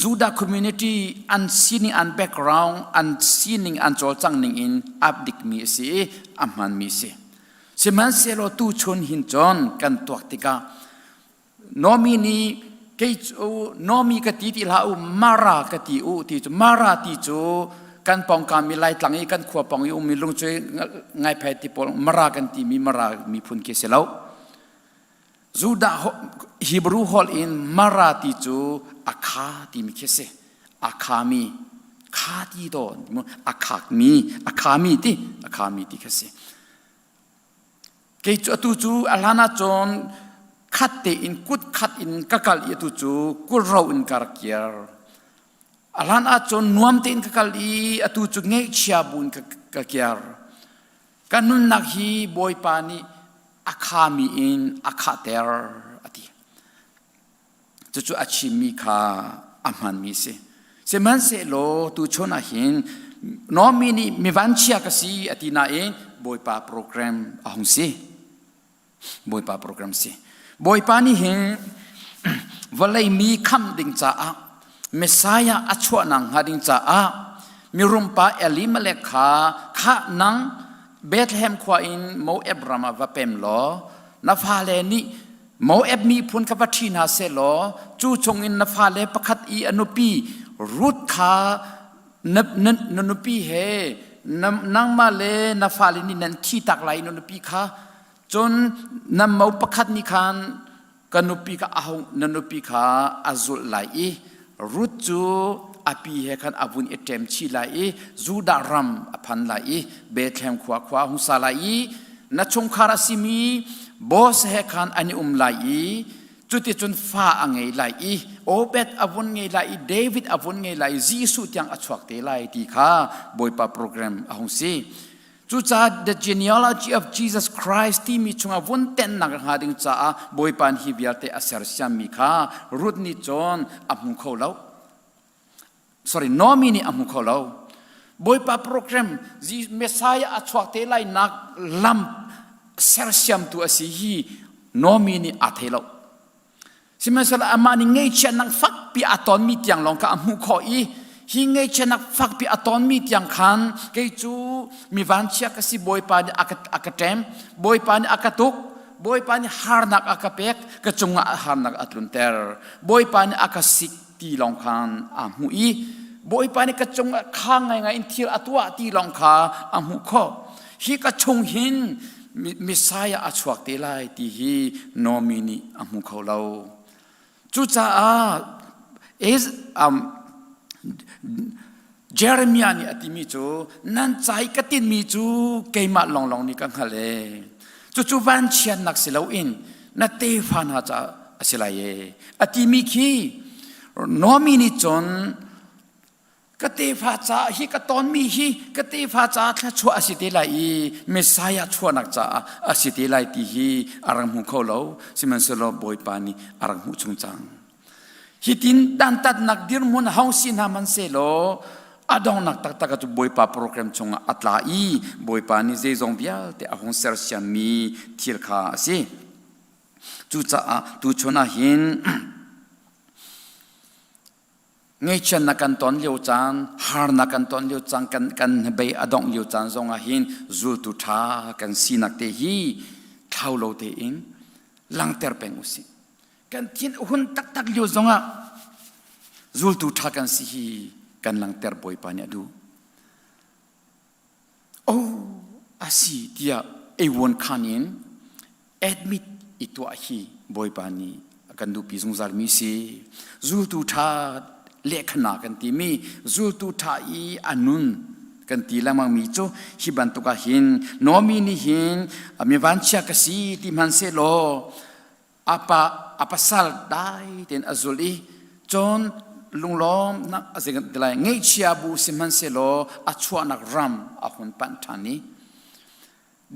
Judah community an sining an background an sining an cawlcang ning in ap dikmi a si i a hmanmi a si. Sihmanhsehlaw tuchun hin cun kan tuak tikah Naomi nih kei cu Naomi ka ti ti hlah u Mara ka ti u ti cu Mara ti cu kan pawngkam i Laitlang i kan khua pawng i ummi lungcui ngaiphai ti pawl Mara kan timi Mara miphun khi si lo. Judah Hebrew holh in Mara ti cu a kha timi khi a si. A khami, kha ti to, a khakmi, a khami ti, a khami ti khi a si. Kei cu atu cu a hlan ah cun khat tein kut khat in ka kal i atu cu kulro in ka rak kir. A hlan ah cun nuam tein ka kal i atu cu ngeihchia bu in ka kir. Ka nunnak hi Bawipa nih a khami in a khahter a ti. Cucu a chimmi kha a hmanmi a si. Sihmanhsehlaw tuchun ah hin Naomi nih mi vanchia ka si a ti nain Bawipa program a hung si. Bawipa program si. Bawipa nih hin vawlei mi khamh ding caah Messiah a chuahnak hnga ding caah mirumpa Elimelech kha khah nang Bethlehem khua in Moab ram ah va pem law na fale nih Moab miphun kha va ṭhi hna seh law cu chungin na fale pakhat i a nupi Ruth kha na, na, na nupi he na, nangmah le na fale nih nan thi tak lai na nupi kha cun na mo pakhat nih khan. Ka nupi kha a hung na nupi kha a zulh lai i Ruth cu a pi he khan a vun i ṭem chih lai i Judah ram a phan lai i Bethlehem khua khua a hung sa lai i na chungkhar a simi Boaz he khan an i um lai i cuticun fa a ngei lai i Obed a vun ngei lai i David a vun ngei lai i Jesuh tiang a chuak te lai ti kha Bawipa program a hung si. Cucaah The Genealogy of Jesus Christ timi chungah vun tennak hnga ding caah Bawipa nih hi vialte a sersiammi kha Ruth nih cun a hmu kho lo. Sorry, Naomi nih a hmu kho lo. Bawipa program Messiah a chuak te lai nak lam sersiamtu a si hi Naomi nih aa thei lo. Sihmanhsehlaw amah nih ngaihchiatnak fakpi a tonmi tiang lawng kha a hmuh khawh i hi ngaihchiatnak fakpi a tonmi tiang khan kei cu mi vanchia ka si Bawipa nih a ka ṭem Bawipa nih a ka tuk Bawipa nih harnak a ka pek ka cungah harnak a tlunter Bawipa nih a ka sik ti lawng khan a hmuh i Bawipa nih ka cungah kha ngaingai in thil a tuah ti lawng kha a hmuh khawh hi ka chung hin Messiah a chuak te lai ti hi Naomi nih a hmu kho lo. Cucaah Jeremiah nih a timi cu nan ca i ka tinmi cu keimah lawnglawng nih ka hngalh ee. Cucu vanchiatnak si loin na tefa hna caah a si lai ee. A timi khi Naomi nih cun Ka tefa caah hi ka tonmi hi ka tefa caah thluachuah a si te lai i Messiah chuahnak caah a si te lai ti hi a rak hmu kho lo. Sihmanhsehlaw Bawipa nih a rak hmuh chung cang. Hitin dantatnak dirhmun hong si hna hmanhsehlaw a donghnak taktak cu Bawipa program chungah a tla i Bawipa nih zeizong vialte a hung sersiammi thil kha a si. Cucaah tuchun ah hin Ngaihchiatnak kan ton lio caan, harnak kan ton lio caan, kan kan hnabei a dongh lio caan zong ah hin zultu ṭha kan sinak te hi thlau lo tein langter peng usih. Kan thin a hun taktak lio zong ah zultu ṭha kan si hi kan langter Bawipa nih a duh. Oh, a si tiah ei-won khan in admit i tuah hi Bawipa nih a kan duhpi zungzalmi si. Zultu ṭha lehkhana kan timi zultu ṭha i a nun kan ti lengmangmi cu hi bantuk ah hin Naomi nih hin mi vanchia ka si ti hmanhsehlaw a pa a pasal dai tein a zul i cun lunglawmnak a zei ti lai ngaihchia bu sihmanhsehlaw a chuahnak ram a hun panh ṭhan i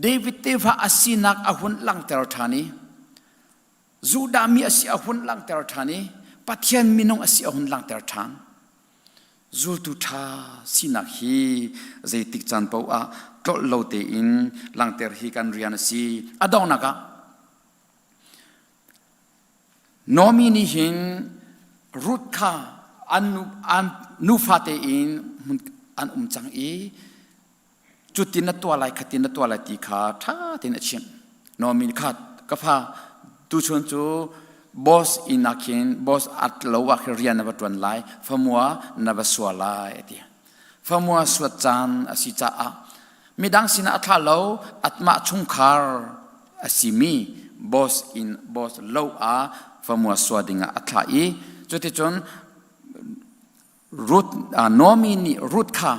David tefa a sinak a hun langhter ṭhan i Judah mi a si a hun langhter ṭhan i Pathian minung a si a hun langhter ṭhan. Zultu ṭha sinak hi zeitik caan paoh ah tlolh lo tein langhter hi kan rian a si. A donghnak ah Naomi nih hin Ruth kha an nu an nufa tein an um cang i cutin na tuah lai khatin na tuah lai ti kha ṭha tein a chimh. Naomi nih kha ka fa tuchun cu boss inn ah khin boss at lo ah khin rian na va ṭuan lai famua na va sua lai a ti. Famua suat caan a si caah midang sinah a thlah lo atmah chungkhar a simi boss in boss lo ah famua sua dingah a thlah i cuticun Ruth Naomi nih Ruth kha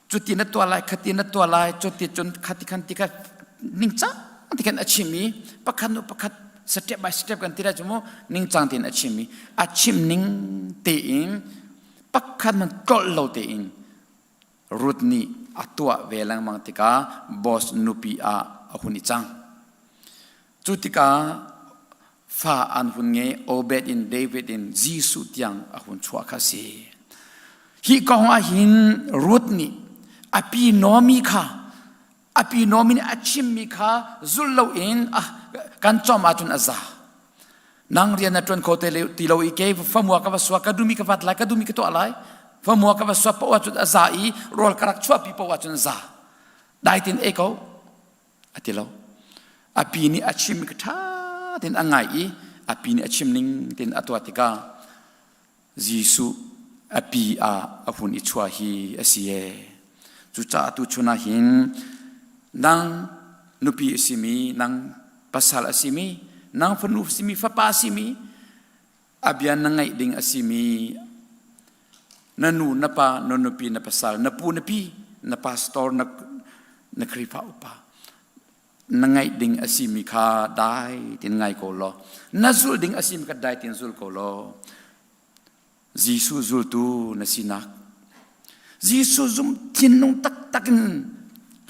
cuti na tuah lai khati na tuah lai cuti cun khati khan ti kha ningcang ti khan a chim i pakhat nu pakhat step by step kan ti lai cu mu ningcang tein a chim i a chim ning tein pakhat man tlolh lo tein Ruth nih a tuah ve lengmang tikah boss nupi ah a hun i cang. Cu tikah fa an hun ngei Obed in David in Jesuh tiang a hun chuah kha si. Hi kong ah hin Ruth nih a pi Naomi kha a pi Naomi nih a chimmi kha zul loin ah kan cawm ahcun a za. Nang rian na ṭuan kho te ti lo i ke famua ka va sua ka dumi ka vat lai ka dumi ka tuah lai famua ka va sua paoh ahcun a za i rawl ka rak chuahpi paoh ahcun a za dai tin ei ko a ti lo a pi nih a chim ka ṭha tein a ngai i a pi nih a chim ning tein a tuah tikah Jesuh a pi ah a hun i chuah hi a si ee cucaah tuchun ah hin nang nupi a simi nang pasal a simi. nang fanu simi fapa simi a bia na ngaih ding a simi na nu na pa na nupi na pasal na pu na pi na pastor na na Khrihfa upa na ngaih ding a simi kha dai tin ngai ko law na zul ding a simi kha dai tin zul ko law Jesuh zultu na sinak Jesuh zum thinlung taktak in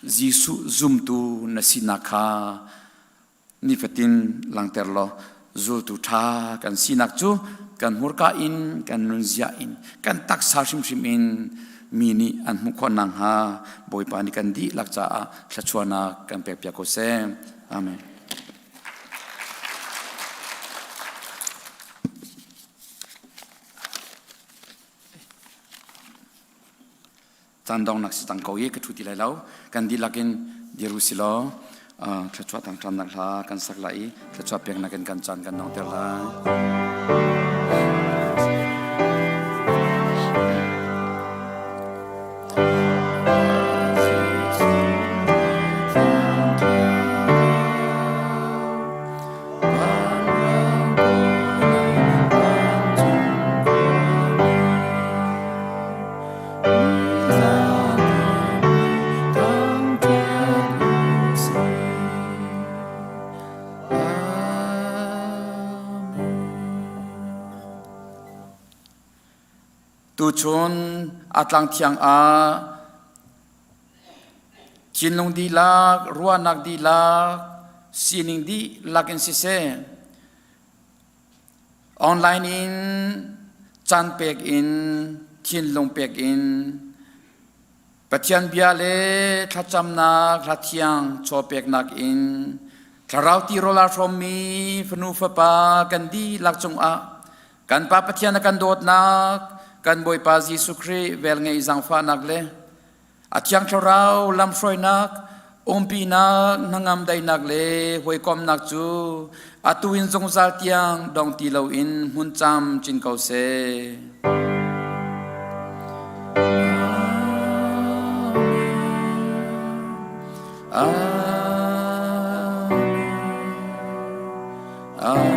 Jesuh zumtu na sinak kha nifatin langter law zultu ṭha kan sinak cu kan hmurka in kan nunzia in kan taksa hrimhrim in mi nih an hmuh khawh nakhnga Bawipa nih kan dihlak caah thluachuahnak kan pekpiak ko seh. Amen. Caan dongnak si cang ko i ka ṭhu ti lai lo. Kan dihlak in dir u si law thluachuah thangṭhatnak hla kan sak lai i thluachuah peknak in kan caan kan dongter lai. Tuchun a tlang thiang ah thinlung dihlak, ruahnak dihlak, sining dihlak in siseh, online in caan pek in thinlung pek in Pathian bia le thlacamnak hla thiang chaw peknak in thlarau tirawl aa hrawmmi fanu fapa kan dihlak cungah kan Pa Pathian a kan dawtnak kan Bawipa Jesuh Khrih velngeih zaangfahnak le a thiang thlarau lamhruainak umpinak hnangam daihnak le hawikomhnak cu atu in zungzal tiang dong ti loin hmun cam cin ko seh. Amen. Amen.